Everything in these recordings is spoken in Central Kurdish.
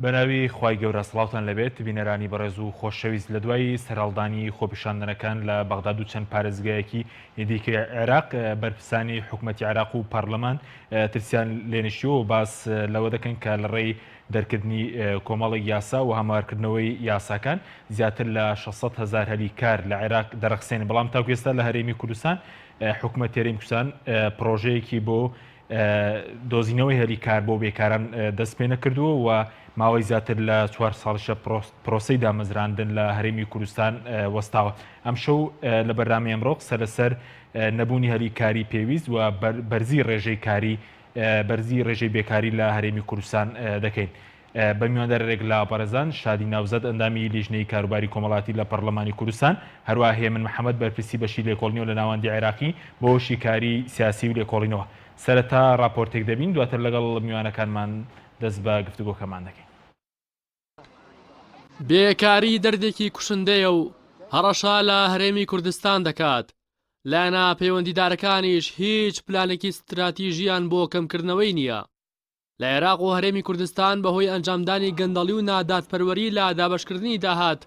بەناوی خوای گەورە سڵاوتان لێبێت بینەرانی بەڕێز و خۆشەویست لە دوای سەرهەڵدانی خۆپیشاندانەکان لە بەغداد و چەند پارێزگایەکی دیکەی عێراق بەرپرسانی حکومەتی عێراق و پەرلەمان ترسیان لێنیشتووە و باس لەوە دەکەن کە لە ڕێی دەرکردنی کۆمەڵێک یاسا و هەموارکردنەوەی یاساکان زیاتر لە 600 هەزار هەلی کار لە عێراق دەرەخسێنن بەڵام تاکو ئێستا لە هەرێمی کوردستان حکومەتی هەرێمی کوردستان پڕۆژەیەکی بۆ دۆزینەوەی هەلی کار بۆ بێکاران دەست پێ نەکردووە و ماوەی زیاتر لە چوار ساڵیشە پرۆسەی دامەزراندن لە هەرێمی کوردستان وەستاوە. ئەمشەو لە بەرنامەی ئەمڕۆ قسە لەسەر نەبوونی هەلی کاری پێویست و بەرزی ڕێژەی کاری بەرزی ڕێژەی بێکاری لە هەرێمی کوردستان دەکەین. بە میواندارێک لە بەڕێزان شادی ناوزەد ئەندامی لیژنەی کاروباری کۆمەڵاتی لە پەڕلەمانی کوردستان، هەروەها هێمن محەمەد بەرپرسی بەشی لێکۆڵینەوە لە ناوەندی عێراقی بۆ شیکاری سیاسی و لێکۆڵینەوە. سەرەتا ڕاپۆرتێک دەبین دواتر لەگەڵ میوانەکانمان دەست بە گفتوگۆکەمان دەکەین. بێکاری دەردێکی کوشندەیە و هەڕەشە لە هەرێمی کوردستان دەکات، لایەنە پەیوەندیدارەکانیش هیچ پلانێکی ستراتیژیان بۆ کەمکردنەوەی نییە. لە عێراق و هەرێمی کوردستان بەهۆی ئەنجامدانی گەندەڵی و نادادپەروەری لە دابەشکردنی داهات،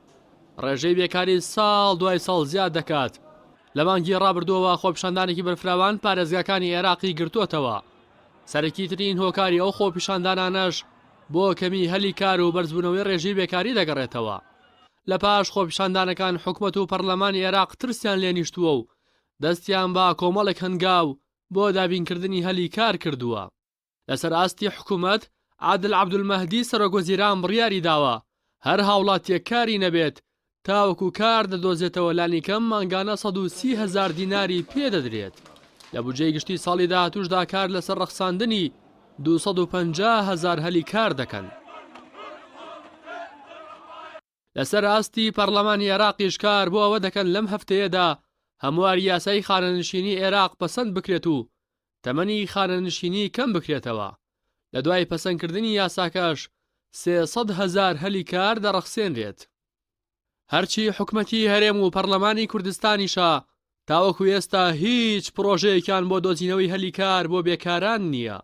ڕێژەی بێکاری ساڵ دوای ساڵ زیاد دەکات. لە مانگی ڕابردووەوە خۆپیشاندانێکی بەرفراوان پارێزگاکانی عێراقی گرتووەتەوە. سەرەکیترین هۆکاری ئەو خۆپیشاندانانەش بۆ کەمی هەلی کار و بەرزبوونەوەی ڕێژەی بێکاری دەگەڕێتەوە. لە پاش خۆپیشاندانەکان حکومەت و پەرلەمانی عێراق ترسیان لێنیشتووە و دەستیان بە کۆمەڵێک هەنگاو بۆ دابینکردنی هەلی کار کردووە. لەسەر ئاستی حکومەت، عادل عەبدولمەهدی سەرۆکوەزیران بڕیاری داوە، هەر هاوڵاتییەک کاری نەبێت، تاوەکو کار دەدۆزێتەوە لانیکەم مانگانە 130 هەزار دیناری پێدەدرێت. لە بودجەی گشتی ساڵی داهاتووشدا کار لەسەر ڕەخساندنی 250 هەزار هەلی کار دەکەن. لەسەر ئاستی پەڕلەمانی عێراقیش کار بۆ ئەوە دەکەن لەم هەفتەیەدا هەمواری یاسای خانەنشینی عێراق پەسەند بکرێت و تەمەنی خانەنشینی کەم بکرێتەوە، لە دوای پەسەندکردنی یاساکەش 300 هەزار هەلی کار دەڕەخسێنرێت. هەرچی حکومەتی هەرێم و پەڕلەمانی کوردستانیشە تاوەکو ئێستا هیچ پڕۆژەیەکیان بۆ دۆزینەوەی هەلی کار بۆ بێکاران نییە.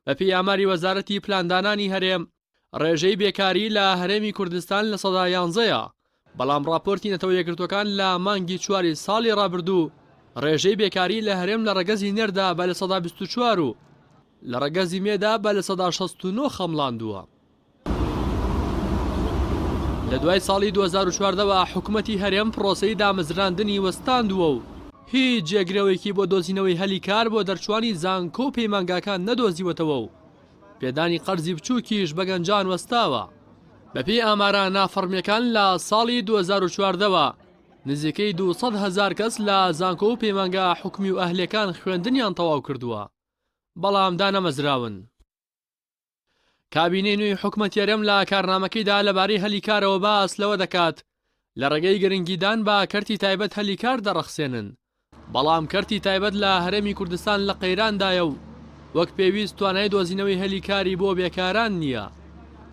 بەپێی ئاماری وەزارەتی پلاندانانی هەرێم، ڕێژەی بێکاری لە هەرێمی کوردستان لە سەدا یانزەیە، بەڵام ڕاپۆرتی نەتەوە یەکگرتووەکان لە مانگی چواری ساڵی ڕابردوو ڕێژەی بێکاری لە هەرێم لە ڕەگەزی نێردا بە 24% و لە ڕەگەزی مێدا بە 69% خەمڵاندووە. لە دوای ساڵی 2014 وە حکومەتی هەرێم پڕۆسەی دامەزراندنی وەستاندووە و هیچ جێگرەوەیەکی بۆ دۆزینەوەی هەلی کار بۆ دەرچووانی زانکۆ و پەیمانگاکان نەدۆزیوەتەوە و پێدانی قەرزی بچووکیش بە گەنجان وەستاوە. بەپێی ئامارە نافەڕمییەکان لە ساڵی 2014 وە نزیکەی 200 هەزار کەس لە زانکۆ و پەیمانگا حکومی و ئەهلییەکان خوێندنیان تەواو کردووە، بەڵام دانەمەزراون. کابینەی نوێی حکومەتی هەرێم لە کارنامەکەیدا لەبارەی هەلی کارەوە باس لەوە دەکات، لە ڕێگەی گرنگیدان بە کەرتی تایبەت هەلی کار دەڕەخسێنن، بەڵام کەرتی تایبەت لە هەرێمی کوردستان لە قەیراندایە و وەک پێویست توانای دۆزینەوەی هەلی کاری بۆ بێکاران نییە.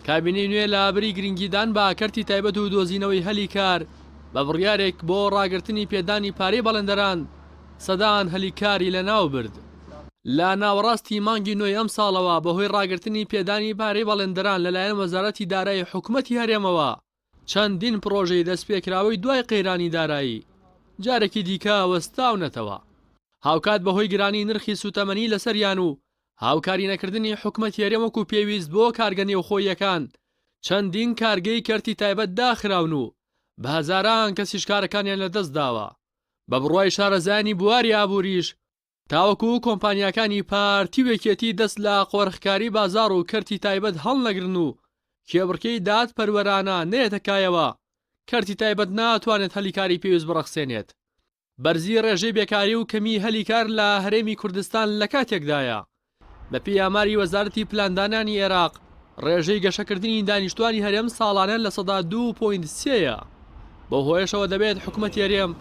کابینەی نوێ لە بری گرنگیدان بە کەرتی تایبەت و دۆزینەوەی هەلی کار، بە بڕیارێک بۆ ڕاگرتنی پێدانی پارەی بەڵێندەران، سەدان هەلی کاری لەناوبرد. لە ناوەڕاستی مانگی نۆی ئەمساڵەوە بەهۆی ڕاگرتنی پێدانی پارەی بەڵێندەران لەلایەن وەزارەتی دارایی حکومەتی هەرێمەوە، چەندین پڕۆژەی دەستپێکراوەی دوای قەیرانی دارایی جارێکی دیکە وەستاونەتەوە. هاوکات بەهۆی گرانی نرخی سوتەمەنی لەسەریان و هاوکاری نەکردنی حکومەتی هەرێم وەکو پێویست بۆ کارگە نێوخۆییەکان، چەندین کارگەی کەرتی تایبەت داخراون و بە هەزاران کەسیش کارەکانیان لەدەستداوە. بە بڕوای شارەزایانی بواری ئابووریش، تاوەکو کۆمپانیاکانی پارتی و یەکێتی دەست لە قۆرخکاری بازاڕ و کەرتی تایبەت هەڵنەگرن و کێبڕکێی دادپەروەرانە نەیەتە کایەوە، کەرتی تایبەت ناتوانێت هەلی کاری پێویست بڕەخسێنێت. بەرزی ڕێژەی بێکاری و کەمیی هەلی کار لە هەرێمی کوردستان لە کاتێکدایە، بەپێی ئاماری وەزارەتی پلاندانانی عێراق، ڕێژەی گەشەکردنی دانیشتوانی هەرێم ساڵانە 2.3% یە. بەو هۆیەشەوە دەبێت حکومەتی هەرێم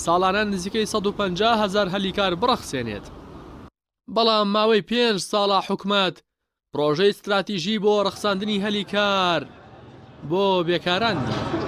ساڵانە نزیکەی 150 هەزار هەلی کار بڕەخسێنێت. بەڵام ماوەی پێنج ساڵە حکومەت پڕۆژەی ستراتیژی بۆ ڕەخساندنی هەلی کار بۆ بێکاران نییە.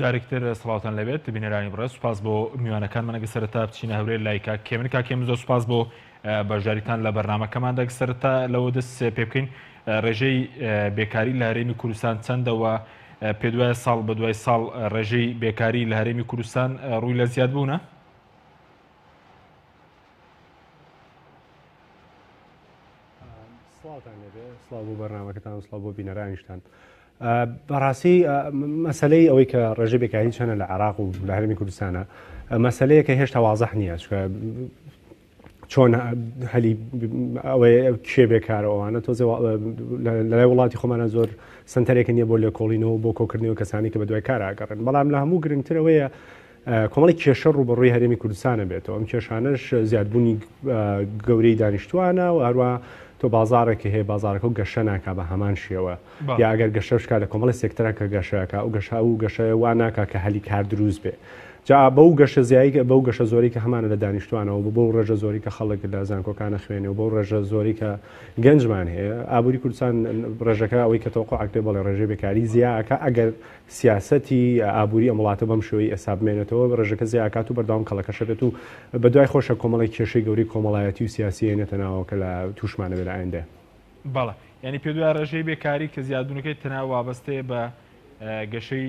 جارێکی تر سڵاوتان لێبێت بینەرانی بەڕێز، سوپاس بۆ میوانەکانمان. ئەگەر سەرەتا بچینە هەولێر لای کاک هێمن. کاک هێمن زۆر سوپاس بۆ بەشداریتان لە بەرنامەکەماندا. ئەگەر سەرەتا لەوە دەست پێ بکەین ڕێژەی بێکاری لە هەرێمی کوردستان چەندە و پێدوایە ساڵ بە دوای ساڵ ڕێژەی بێکاری لە هەرێمی کوردستان ڕووی لە زیادبوونە؟ سڵاوتان لێبێ سڵاو بۆ بەرنامەکەتان و سڵاو بۆ بینەرانیشتان بەڕاستی مەسلەی ئەوەی کە ڕێژەی بێکاری چەنە لە عێراق و لە هەرێمی کوردستانە مەسلەیە کە هێشتا وازح نییە چکە چۆن هەلی ئەوەی کێ بێکارە ئەوانە تۆزێ لەلای وڵاتی خۆمانە زۆر سنتەرێکە نییە بۆ لێکۆڵینەوە بۆ کۆکردنەوە کەسانی کە بە دوای کاراگەڕن بەڵام لە هەموو گرنگترەوەیە کۆمەڵێک کێشە ڕووبەڕووی هەرێمی کوردستانە بێتەوە، ئەم کێشانەش زیادبوونی گەورەی دانیشتووانە و هەروە تۆ بازاڕێک هەیە بازاڕەکە و گەشە ناکا بە هەمان شێوە یا ئەگەر گەشە بشکا لە کۆمەڵی سێکتەرە کە گەشەکە ئەو گەشە و گەشە وا ناکا کە هەلی کار دروست بێ جا بەو گەشە زیایی بەو گەشە زۆری کە هەمانە لە دانیشتوانەوە بەو ڕێژە زۆری کە خەڵک لە زانکۆکانە خوێنێ و بەو ڕێژە زۆری کە گەنجمان هەیە ئابووری کوردستان ڕێژەکە ئەوەی کە تەوقع ئەکرێ بەڵێ ڕێژەی بێکاری زیاکە ئەگەر سیاسەتی ئابووری ئەم وڵاتە بەم شێوەی ئێستا بمێنێتەوە، ڕێژەکە زیا ئەکات و بەردەوام کەڵەکەشە بێت و بەدوای خۆشە کۆمەڵێک کێشەی گەورەی کۆمەڵایەتی و سیاسی ئەیەنێتە ناوەوە کە لە تووشمان ئەبێ لە ئایندەیا. بەڵێ. یانی پێت وایە ڕێژەی بێکاری کە زیادبوونەکەی تەنها وابەستەیە بە گەشەی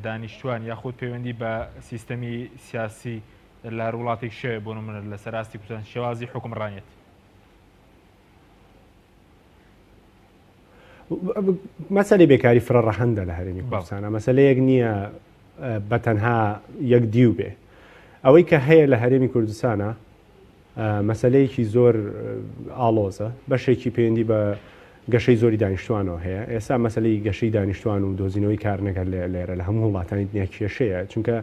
دانیشتوان یاخود پەیوەندی بە سیستەمی سیاسی لە هەر وڵاتێک شێوە بۆ نمونە لەسەر ئاستی کوردستان شێوازی حوکمڕانیەت؟ مەسەلەی بێکاری فرە ڕەهەندە لە هەرێمی کوردستانە مەسەلەیەک نییە بە تەنها یەک دیو بێ ئەوەی کە هەیە لە هەرێمی کوردستانە مەسلەیەکی زۆر ئاڵۆزە بەشێکی پەیوەندی بە گەشەی زۆری دانیشتوانەوە هەیە ئێستا مەسلەی گەشەی دانیشتوان و دۆزینەوەی کار نەگەر لێرە لە هەموو وڵاتانی دنیا کێشەیە چونکە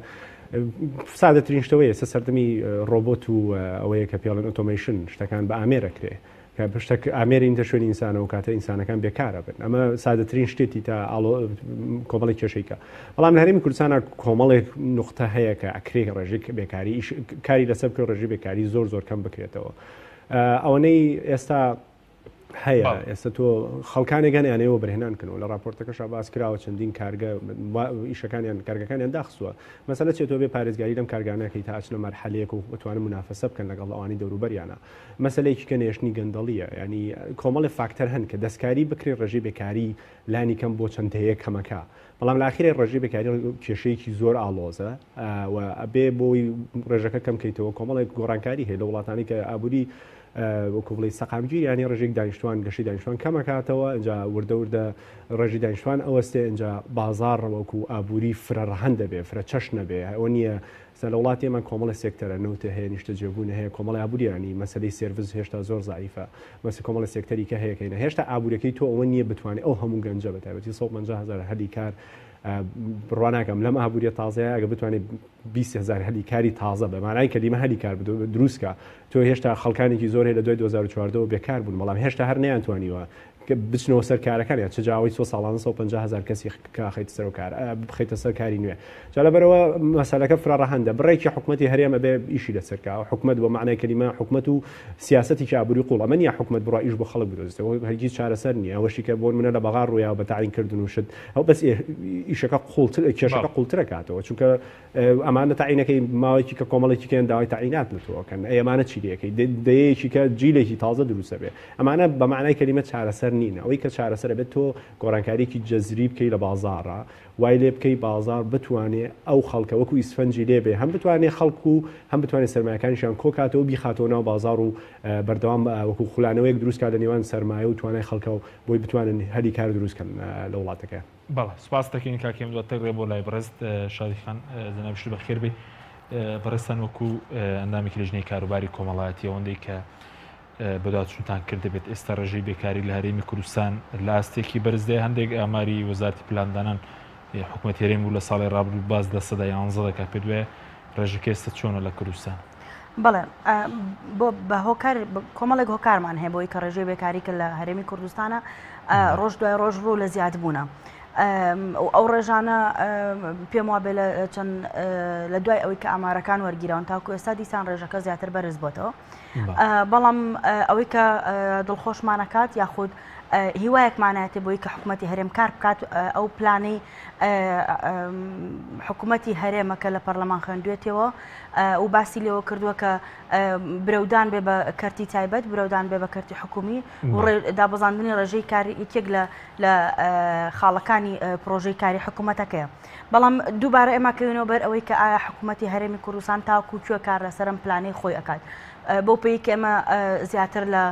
سادەترین شتەوەی ئێستا سەردەمی ڕۆبۆت و ئەوەیە کە پێڵێن automation شتەکان بە ئامێرەکرێ کە شتەک ئامێری ئینتە شوێنی ئینسانە و کاتە ئینسانەکان بێکارە بن ئەمە سادەترین شتێتی تا ئاڵۆ کۆمەڵێک کێشەی کە بەڵام لە هەرێمی کوردستانە کۆمەڵێک نقطە هەیە کە ئەکرێ ڕێژەی بێکاری کاری لەسەر بکرێت ڕێژەی بێکاری زۆر زۆر کەم بکرێتەوە ئەوەنەی ئێستا هەیە ئێستا تۆ خەڵکانێک هەن یانەوە بەرهێنان کەنەوە لە راپۆرتەکەشا باس کراوە چەندین کارگە ئیشەکانیان کارگەکانیان داخستووە مەسەلە چیە تۆ بێ پارێزگاری لەم کارگانەکەی تا ئەچنە مەرحەلەیەک و بتوانن منافەسە بکەن لەگەڵ ئەوانی دەوروبەریانە مەسەلەیەکی کە نەهێشتنی گەندەڵییە، یانی کۆمەڵێ فاکتەر هەن کە دەستکاری بکرێت ڕێژەی بێکاری لانی کەم بۆ چەند دەیەک کەمەکا، بەڵام لە ئاخیرای ڕێژەی بێکاری کێشەیەکی زۆر ئاڵۆزە و ئەبێ بۆی ڕێژەکە کەم کەیتەوە کۆمەڵێک گۆڕانکاری هەیە لە وڵاتانی کە ئابووری وەکو بڵێی سەقامگیر یانی ڕێژەی دانیشتوان گەشەی دانیشتوان کەمەکاتەوە ئینجا وردە وردە ڕێژەی دانیشتوان ئەوەستێ ئینجا بازاڕ وەکو ئابووری فرە ڕەهەند دەبێ فرە چەشنە بێ ئەوە نییە ئێستا لە وڵاتی ئێمە کۆمەڵێ سێکتەرە، نەوتە هەیە، نیشتەجێبوونە هەیە، کۆمەڵی ئابوورییە، یانی مەسەلەی service هێشتا زۆر زەعیفە، مەسە کۆمەڵێ سێکتەری کە هەیە کەینە، هێشتا ئابووریەکەی تۆ ئەوە نییە بتوانێ ئەو هەموو گەنجە بە تایبەتی 150 هەزار هەلی کار بڕوا ناکەم لەم ئابووریە تازەیە ئەگە بتوانێ 20 هەزار هەلی کاری تازە بە مانای کەلیمە هەلی کار دروست کا تۆ هێشتا خەڵکانێکی زۆر هەیە لە دوای 2014 بێکار بوون بەڵام هێشتا هەر نەیانتوانیوە بچنەوە سەر کارەکانیان چ جا ئەوەی تۆ ساڵانە 150 هەزار کەسی کە خەیتە سەر کار بخەیتە سەر کاری نوێ جا لەبەرەوە مەسەلەکە فرە ڕەهەندە بڕێکی حکومەتی هەرێم ئەبێ ئیشی لەسەر کا حکومەت بۆ معنای کەلیمە حکومەت و سیاسەتێکی ئابووری قوڵ ئەمە نییە حکومەت بڕوا ئیش بۆ خەڵک بدۆزێتەوە هەرگیز چارەسەر نییە ئەوەشی کە بۆ نمونە لە بەغا ڕوویا بە تەعین کردن و شت ئەو بەس ئیشەکە قوڵتر کێشەکە قوڵترە کاتەوە چونکە ئەمانە تەعینەکەی ماوەیەکی کە کۆمەڵێکی کەیان داوای تەعینات لە تۆ ئەکەن ئەی ئەمانە چی لێکەی دەیەیەکی کە جیلێکی تازە دروستە بێ ئەمانە بە معنای کەلیمە چارەسەر نین ئەوەی کە چارەسەرە بێت تۆ گۆڕانکاریکی جەزری بکەی لە بازاڕە وای لێ بکەی بازاڕ بتوانێ ئەو خەڵکە وەکو ئیسفەنجی لێ بێ هەم بتوانێ خەڵک و هەم بتوانێ سەرمایەکانیشیان کۆکاتەوە بیخاتەوە ناو بازاڕ و بەردەوام وەکو خولانەوەیەک دروست کا لە نێوان سەرمایە و توانای خەڵکە و بۆی بتوانن هەلی کار دروست کەن لە وڵاتەکەیان. بەڵێ سوپاست دەکەین کاک هێمن دواتر ڕێ بۆ لای بەڕێزت شادی خان جەنابیشت بەخێر بێی بەڕێزتان وەکو ئەندامێکی لیژنەی کاروباری کۆمەڵایەتی ئەوەندەی کە بەدوادچوونتان کردبێت ئێستا ڕێژەی بێکاری لە هەرێمی کوردستان لە ئاستێکی بەرزدایە هەندێک ئاماری وەزارەتی پلاندانان حکوومەت هەرێم بوو لە ساڵی ڕابردوو باس لە 11% دەکات پێت وایە ڕێژەکە ئێستا چۆنە لە کوردستان؟ بەڵێ بۆ بە هۆکار کۆمەڵێک هۆکارمان هەیە بۆی کە ڕێژەی بێکاری کە لە هەرێمی کوردستانە ڕۆژ دوای ڕۆژ ڕوو لە زیاد بوونە. ئەو ڕێژانە پێم وابێ لە چەند لە دوای ئەوەی کە ئامارەکان وەرگیراون تاکو ئێستا دیسان ڕێژەکە زیاتر بەرز بۆتەوە. بەڵام ئەوەی کە دڵخۆشمانەکات یاخود هیوایەکمانایەتێ بۆی کە حکوومەتی هەرێم کار بکات ئەو پلانەی حکوومەتی هەرێمە کە لە پەرلەمان خوێندوێتەوە و باسی لێوە کردووە کە برەودان بێ بە کەرتی تایبەت برەودان بێ بە کەرتی حکومی و دابەزاندنی ڕێژەی کار یەکێک لە لە خاڵەکانی پرۆژەی کاری حکوومەتەکەیە. بەڵام دووبارە ئێمە کەوینەوە بەر ئەوەی کە ئایا حکوومەتی هەرێمی کوردستان تاکو کوێ کار لەسەر ئەم پلانەی خۆی ئەکات. بەو پێی کە ئێمە زیاتر لە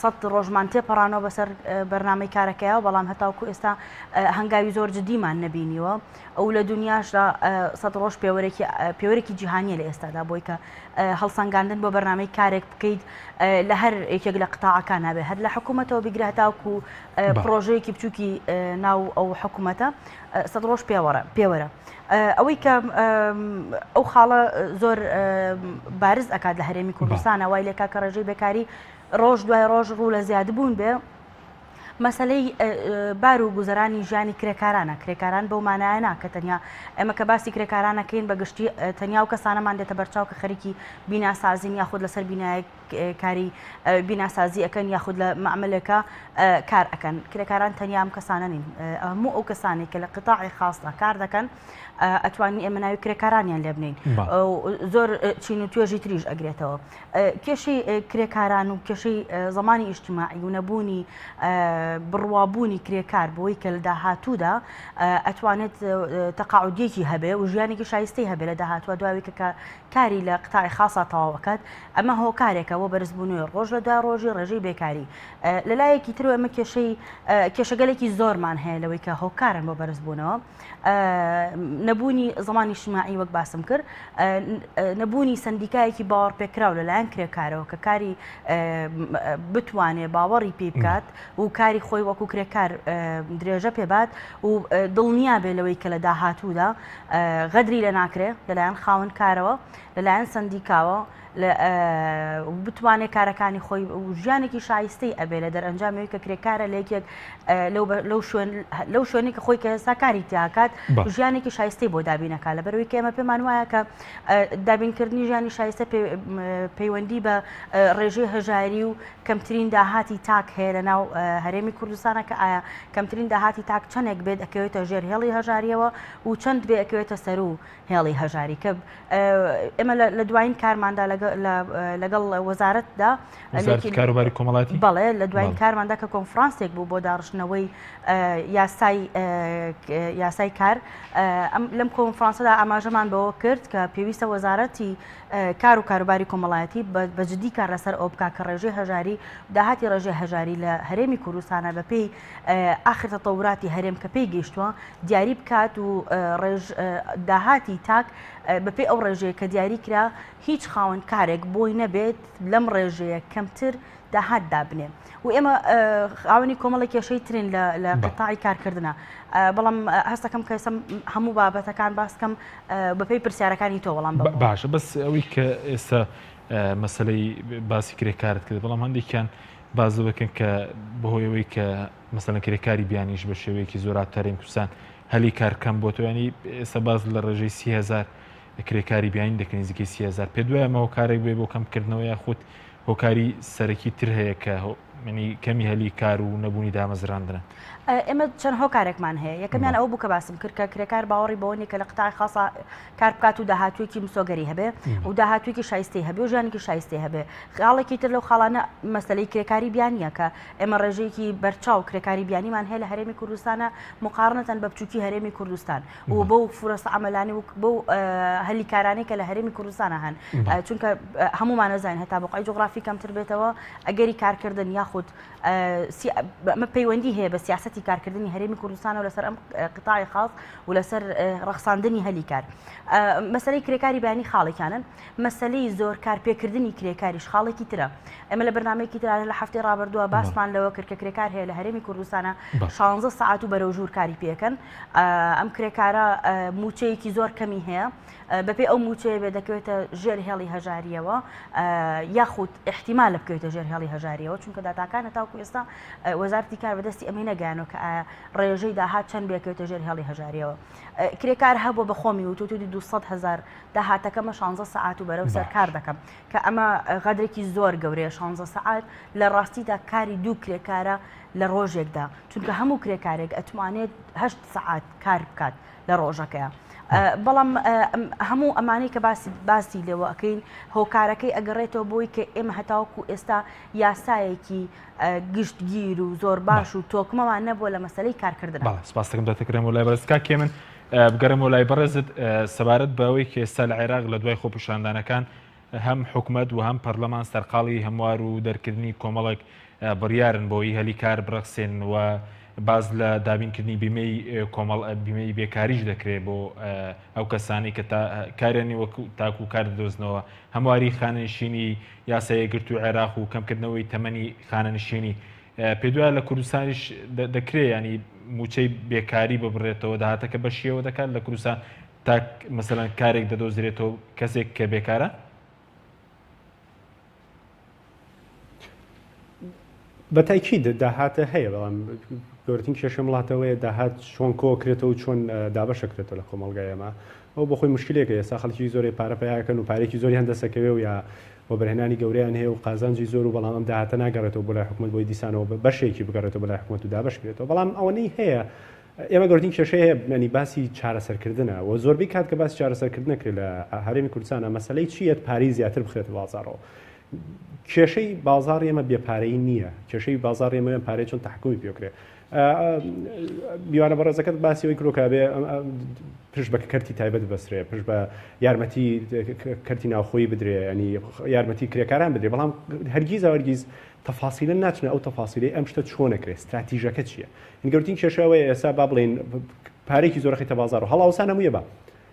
سەد ڕۆژمان تێپەڕانەوە بەسەر بەرنامەی کارەکەیەوە بەڵام هەتاوکو ئێستا هەنگاوی زۆر جدیمان نەبینیوە ئەو لە دنیاشدا سەد ڕۆژ پێوەرێکی پێوەرێکی جیهانیە لە ئێستادا بۆی کە هەڵسەنگاندن بۆ بەرنامەی کارێک بکەیت لە هەر یەکێک لە قتاعەکان هەبێ هەر لە حکوومەتەوە بیگرە هەتاوکو پرۆژەیەکی بچووکی ناو ئەو حکوومەتە سەد ڕۆژ پێوەرە پێوەرە ئەوەی کە ئەو خاڵە زۆر بارز ئەکات لە هەرێمی کوردستانە وای لێکا کە ڕێژەی بێکاری ڕۆژ دوای ڕۆژ ڕوو لە زیادبوون بێ مەسلەی بار و گوزەرانی ژیانی کرێکارانە کرێکاران بەو مانایە نا کە تەنیا ئێمە کە باسی کرێکارانەکەین بە گشتی تەنیا و کەسانەمان دێتە بەرچاو کە خەریکی بیناسازین یاخود لەسەر بینایەک کاری بیناسازی ئەکەن یاخود لە مەعمەلێکا کار ئەکەن کرێکاران تەنیا ئەم کەسانە نین هەموو ئەو کەسانەی کە لە قیتاعی خاصدا کار دەکەن ئەتوانین ئێمە ناوی کرێکارانیان لێ بنین زۆر چین و توێژی تریش ئەگرێتەوە کێشەی کرێکاران و کێشەی زمانی ئیجتیماعی و نەبوونی بڕوابوونی کرێکار بۆی کە لە داهاتوودا ئەتوانێت تەقاعودیەکی هەبێ و ژیانێکی شایستەی هەبێ لە داهاتوە دواوی کە کاری لە قتاعی خاصا تەواو ئەکات، ئەمە هۆکارێکە بۆ بەرزبوونەوەی ڕۆژ لە دوای ڕۆژی ڕێژەی بێکاری. لە لایەکی ترەوە ئێمە کێشەی کێشەگەلێکی زۆرمان هەیە لەوەی کە هۆکارن بۆ بەرزبوونەوە نەبوونی زمانی ئیجتیماعی وەک باسم کرد نەبوونی سندیکایەکی باوەڕپێکراو لەلایەن کرێکارەوە کە کاری بتوانێ باوەڕی پێ بکات و کاری خۆی وەکو کرێکار درێژە پێبات و دڵنیا بێ لەوەی کە لە داهاتوودا غەدری لێ ناکرێ لەلایەن خاوەن کارەوە، لەلایەن سەندیکاوە بتوانێت کارەکانی خۆی و ژیانێکی شایستەی ئەبێ لە دەرئەنجامی کە کرێکارە لە یەکێک لەو شوێنێک کە خۆی کە ئێستا کاری تیاکات ژیانێکی شایستەی بۆ دابینەکە لە بەرەوەی کە ئێمە پێمان وایە کە دابینکردنی ژیانی شایستە پەیوەندی بە ڕێژەی هەژاری و کەمترین داهاتی تاک هەیە لە ناو هەرێمی کوردستانە کە ئایا کەمترین داهاتی تاک چەندێک بێت ئەکەوێتە ژێر هێڵی هەژاریەوە و چەند بێ ئەکەوێتە سەرو هێڵی هەژاری کە ئێمە لە دوایین کارماندا لەگەڵ وەزارەتدا کاروباری کۆمەڵاتی بەڵێ لە دوایین کارماندا کە کۆنفرانسێک بوو بۆ داڕشتنەوەی یاسای یاسای کار لەم کۆنفرانسەدا ئاماژەمان بەوە کرد کە پێویستە وەزارەتی کار و کاروباری کۆمەڵایەتی بە جدی کار لەسەر ئەوە بکات کە ڕێژەی هەژاری داهاتی ڕێژەی هەژاری لە هەرێمی کوردستانە بە پێی ئاخر تەتەوراتی هەرێم کە پێی گەیشتووە دیاری بکات و ڕێژ داهاتی تاک بەپێی ئەو ڕێژەیە کە دیاری کرا هیچ خاوەن کارێک بۆی نەبێت لەم ڕێژەیە کەمتر داهات دابنێ و ئێمە خاوەنی کۆمەڵی کێشەی ترین لە قەتاعی کارکردە بەڵام هەستەکەم کە ئێستا هەموو بابەتەکان باسکەم بەپێی پرسیارەکانی تۆ وەڵام باشە بەس ئەوەی کە ئێستا مەسلەی باسی کرێکارت کرد بەڵام هەندێکیان باز بکەن کە بەهۆی ئەوەی کە مەسەلەن کرێکاری بیانیش بە شێوەیەکی زۆر هاتەرێم کوردستان هەلی کارکەم بۆ توانی ئێستا باز لە ڕێژەی 30هزار کرێکاری بیانی دەکەن نزیکەی 30هزار پێ دوای ئەمە هۆکارێک بێ بۆ کەمکردنەوە یاخود هۆکاری سەرەکی تر هەیە کە منی کەمی هەلی کار و نەبوونی دامەزراندنە؟ ئێمە چەند هۆکارێکمان هەیە یەکەمیان ئەوە بوو کە باسم کرد کە کرێکار باوەڕی بەوە نییە کە لە قتاعی خاصا کار بکات و داهاتوویەکی مسۆگەری هەبێ و داهاتوویەکی شایستەی هەبێ و ژیانێکی شایستەی هەبێ خاڵێکی تر لەو خاڵانە مەسەلەی کرێکاری بیانییە کە ئێمە ڕێژەیەکی بەرچاو کرێکاری بیانیمان هەیە لە هەرێمی کوردستانە مقارنەتەن بە بچووکی هەرێمی کوردستان و بەو فرەسە عەمەلانی و بەو هەلی کارانەی کە لە هەرێمی کوردستانە هەن چونکە هەمومان ئەزانین هەتا بقعی جوغرافی کەمتر بێتەوە ئەگەری کارکردن یاخود ئەمە پەیوەندی هەیە بە سیاسەتی کارکردنی هەرێمی کوردستانەوە لەسەر ئەم قیتاعی خاص و لەسەر ڕەخساندنی هەلی کار مەسەلەی کرێکاری بیانی خاڵێکیانن مەسەلەی زۆر کارپێکردنی کرێکاریش خاڵێکی ترە ئێمە لە بەرنامەیەکی ترا لە هەفتەی ڕابردووە باسمان لەوە کرد کە کرێکار هەیە لە هەرێمی کوردستانە 16 سەعات و بەرەو ژوور کاری پێکەن ئەم کرێکارە موچەیەکی زۆر کەمی هەیە بەپێی ئەو موچەیە بێ دەکەوێتە ژێر هێڵی هەژاریەوە یاخود احتیمالە بکەوێتە ژێر هێڵی هەژاریەوە چونکە داتا. داتاکان هەتاوەکو ئێستا وەزارەتی کار بەدەستی ئەمەی نەگەیانەوە کە ئایا ڕێژەی داهات چەند بێکەوێتە ژێر هێڵی هەژاریەوە. کرێکار هەبووە بە خۆمی وتووە 200 هەزار داهاتەکەمە 16 سەعات و بەرەو سەر کار دەکەم کە ئەمە غەدرێکی زۆر گەورەیە 16 سەعات لە ڕاستیدا کاری دوو کرێکارە لە ڕۆژێکدا چونکە هەموو کرێکارێک ئەتوانێت هەشت سەعات کار بکات لە ڕۆژەکەیە. بەڵام هەموو ئەمانەی کە باسی باسی لێوە ئەەکەین هۆکارەکەی ئەگەڕێتەوە بۆی کە ئێمە هەتاوەکو ئێستا یاسایەکی گشتگیر و زۆر باش و تۆکمەمان نەبووە لە مەسەلەی کارکردن. بەڵێ سپاس دەکەم دەتە گەڕێمەوە لای بەڕێزت کاک هێمن بگەڕێمەوە لای بەڕێزت سەبارەت بەوەی کە ئێستا لە عێراق لە دوای خۆپیشاندانەکان هەم حکومەت و هەم پەرلەمان سەرقاڵی هەموار و دەرکردنی کۆمەڵێک بڕیارن بۆی هەلی کار بڕەخسێنن و باس لە دابینکردنی بیمەی کۆمەڵ بیمەی بێکاریش دەکرێت بۆ ئەو کەسانی کە تا کاریان وەک تاکو کار دەدۆزنەوە هەمواری خانەنشینی یاسای یەکگرتووی عێراق و کەمکردنەوەی تەمەنی خانەنشینی پێدوایە لە کوردستانیش دەکرێ ینی موچەی بێکاری ببڕێتەوە داهاتەکە بەشیەوە دەکات لە کوردستان تا مەسەلەن کارێک دەدۆزرێتەوە کەسێک کە بێکارە؟ بە تاکید داهاتە هەیە بەڵام گەورەترین کێشەی وڵاتەوەیە داهات چۆن کۆکرێتەوە و چۆن دابەشەکرێتەوە لە کۆمەڵگای ئێمە ئەو بۆخۆی مشکلێکە ئێستا خەڵکی زۆرێ پارە پیاکەن و پارێکی زۆریان دەسەکەوێ و یا وەبەرهێنانی گەورەیان هەیە و قازانجی زۆر و بەڵام ئەم داهاتە ناگەڕێتەوە بۆ لای حکومەت بۆی دیسانەوە بەشێکی بگەڕێتەوە بۆ لای حکومەت و دابەش کرێتەوە بەڵام ئەوەنەی هەیە ئێمە گەورترین کێشەی هەیە ینی باسی چارەسەرکردنە و زۆربەی کات کە باسی چارەسەرکردنە کرێت لە هەرێمی کوردستانە مەسلەی چییە پارەی زیاتر بخرێتە بازاڕەوە کێشەی بازاڕی ئێمە بێپارەی نییە کێشەی بازاڕی ئێمە پارەی چۆن تحکمی پێکرێ میوانە بەڕێزەکەت باسی ئەوەی کرۆکە بێ پشت بە کەرتی تایبەت بەسرێ پشت بە یارمەتی کەرتی ناوخۆی بدرێ ینی یارمەتی کرێکاران بدرێ بەڵام هەرگیز هەرگیز تەفاسیلە ناچنە ئەو تەفاسیلی ئەم شتە چۆنەکرێ استراتیژەکە چییە گەورترین کێشەوەی ئێستا با بڵین پارێکی زۆرخیتە بازار و هەڵاوسان هەموویە بە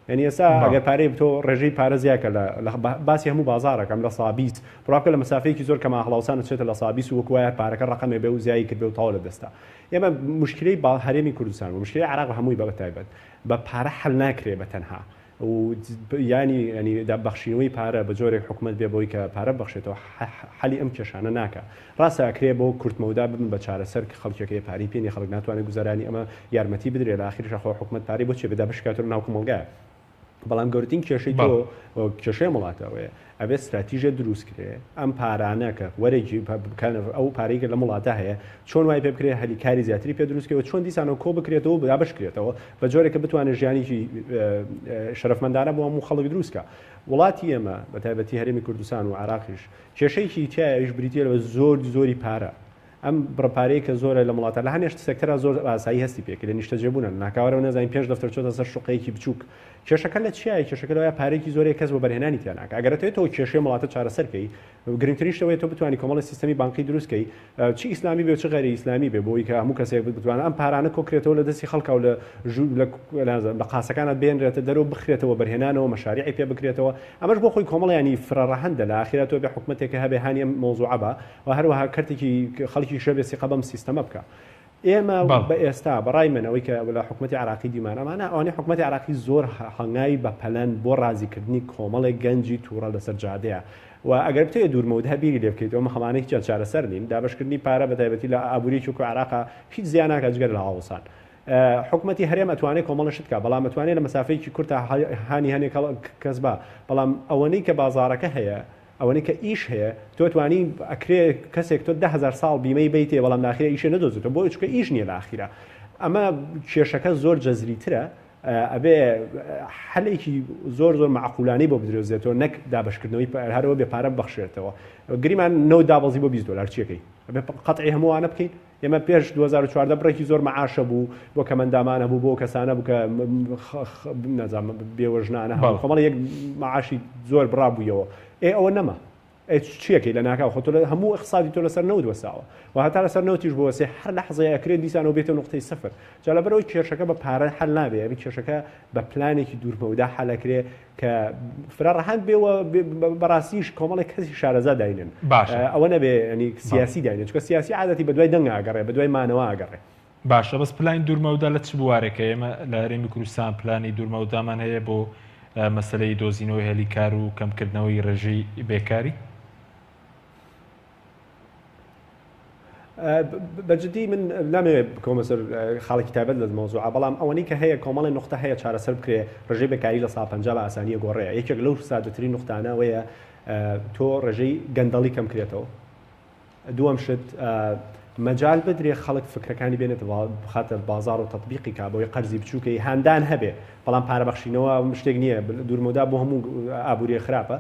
یعنی ئێستا ئەگەر پارەی تۆ ڕێژەی پارە زیاکە لە باسی هەموو بازارەکەم لە سابیس بڕاکە لە مەسافەیەکی زۆر کەما هەڵاوسان چێتە لە سابیس و وەکوایە پارەکە ڕقەمێ بێ و زیایی کرد بێ و تەواو لە دەستا ئێمە مشکلەی با هەرێمی کوردستان و مشکلەی عراق هەمووی بە تایبەت بە پارە حل ناکرێ بە تەنها و ینی ینی بەخشینەوەی پارە بە جۆرێک حکومت بێ بۆی کە پارە بەخشێتەوە حەلی ئەم کێشانە ناکا. ڕاستە ئەکرێ بۆ کورتمەودا ببن بە چارەسەر کە خەڵکێک هەیە پارەی پێ نیە خەڵک ناتوانێت گوزەرانی ئەمە یارمەتی بدرێ لە ئاخیریشا خۆ حکومەت پارەی بۆ چیە بێ دابەشی کاتەوە ناو کۆمەڵگایە بەڵام گەورەترین کێشەی تۆ کێشەی ئەم وڵاتە ئەوەیە ئەبێ ستراتیژێ دروست کرێ ئەم پارانە کە وەرەگی ئەو پارەی کە لەم وڵاتە هەیە چۆن وای پێ بکرێ هەلی کاری زیاتری پێ دروست کرێ و چۆن دیسانەوە کۆ بکرێتەوە و دابەش کرێتەوە بە جۆرێک کە بتوانێت ژیانێکی شەرەفمەندانە بۆ هەموو خەڵک دروست کا وڵاتی ئێمە بە تایبەتی هەرێمی کوردستان و عێراقیش کێشەیەکی تیایە ئەویش بریتیە لە زۆر زۆری پارە ئەم بڕە پارەیە کە زۆرە لە وڵاتە لە هەنێشت سێکتەرا زۆر ئاسایی هەستی پێکرد لە نیشتەجێبوونە ناکاوەرەوە نەزانین پێنج دەفتەر چۆتە سەر شوقەیەکی بچووک کێشەکە لە چیایە کێشەکە لەوەیە پارێکی زۆرەیە کەس وەبەرهێنانی تیا ناکا ئەگەر ئەتەوێت تۆ کێشەی وڵاتە چارەسەر کەی گرنگترین شت ئەوەیە تۆ بتوانی کۆمەڵی سیستەمی بانقی دروست کەی چ ئیسلامی بێ و چ غەیری ئیسلامی بێ بۆی کە هەموو کەسێک بتوانێت ئەم پارانە کۆکرێتەوە لە دەستی خەڵکا و لە ژوور لە لە قاسەکانە بێنرێتە دەرەوە بخرێتەوە بەرهێنانەوە مەشاریعی پێ بکرێتەوە ئەمەش بۆ خۆی کۆمەڵ ینی فرەڕەهەندە لە ئاخیرا تۆ بێ حکومەتێکە هەبێ هانی ئەم مەوزوعە بە و هەروەها کەرتێکی خەڵکی شەبێ سیقە بەم سیستەمە بکە ئێمە بە ئێستا بەڕای من ئەوەی کە لە حکومەتی عراقی دیمان ئەمانە ئەوانەی حکومەتی عراقی زۆر هەنگاوی بە پەلەن بۆ ڕازیکردنی کۆمەڵێک گەنجی تووڕە لەسەر جادەیە و ئەگەر بتەوێت دوورمەودا بیری لێ بکەیتەوە ئەمە هەمانە هیچیان چارەسەر نین دابەشکردنی پارە بە تایبەتی لە ئابووریی وەکو عراقا هیچ زیان ناکات جگەر لە هەڵاوسان حکومەتی هەرێم ئەتوانێت کۆمەڵە شت بکات بەڵام ئەتوانێت لە مەسافەیەکی کورتا هانی هەنێک کەس با بەڵام ئەوەنەی کە بازاڕەکە هەیە ئەوەنەی کە ئیش هەیە تۆ توانی ئەکرێ کەسێک تۆ 10000 ساڵ بیمەی بیتێ بەڵام لە ئاخیرا ئیشێ نەدۆزێتەوە بۆ چونکە ئیش نییە لە ئاخیرا ئەمە کێشەکە زۆر جەزریترە ئەبێ حەلێکی زۆر زۆر معقولانەی بۆ بدرۆزێتەوە نەک دابشکردنەوەی هەرەوە بێ پارە ببەخشێتەوە گریمان نەوت دابەزی بۆ 20 دلار چیەکەی ئەبێ قەتعی هەمووانە بکەین ئێمە پێش 2014 بڕێکی زۆر مەعاشە بوو بۆ کەمەندامان هەبوو بۆ کەسانە بوو کە نازانم بێوەژنانە هەبوو کۆمەڵی یەک مەعاشی زۆر بڕابوویەوە ئێ ئەوە نەما ئێ چیەکەی لە ناکاو خۆ تۆ لە هەموو اقتصادی تۆ لەسەر نەوت وەساوە و هەتا لەسەر نەوتیش بوەسێ هەر لەحزەیە ئەکرێ دیسانەوە بێتە نوقتەی سفر جا لەبەرئەوەی کێشەکە بە پارە حەل نابێ ئەبێ کێشەکە بە پلانێکی دوورمەودا حەل ئەکرێ کە فرە ڕەهەند بێ و بەڕاستیش کۆمەڵێک کەسی شارەزا داینن باشە ئەوە نەبێ ینی سیاسی داینن چونکە سیاسی عادەتی بەدوای دەنگ ئەگەڕێ بەدوای مانەوە ئەگەڕێ. باشە بەس پلانی دوورمەودا لە چ بوارێکە ئێمە لە هەرێمی کوردستان پلانی دوورمەودامان هەیە بۆ مەسەلەی دۆزینەوەی هەلی کار و کەمکردنەوەی ڕێژەی بێکاری؟ بە جدی من نامەوێت بکەومە سەر خاڵێکی تایبەت لە مەوزوعە بەڵام ئەوەنەی کە هەیە کۆمەڵی نوقتە هەیە چارەسەر بکرێ ڕێژەی بێکاری لە سا 50 بە ئاسانیە گۆڕێ یەکێک لەو سادەترین نوقتانە ئەوەیە تۆ ڕێژەی گەندەڵی کەم کرێتەوە دووەم شت مەجال بدرێ خەڵک فکرەکانی بێنێتە بخاتە بازاڕ و تەتبیقی کا بۆی قەرزی بچووکەی هاندان هەبێ بەڵام پارە بەخشینەوە شتێک نییە دوورمەودا بۆ هەموو ئابووریە خراپە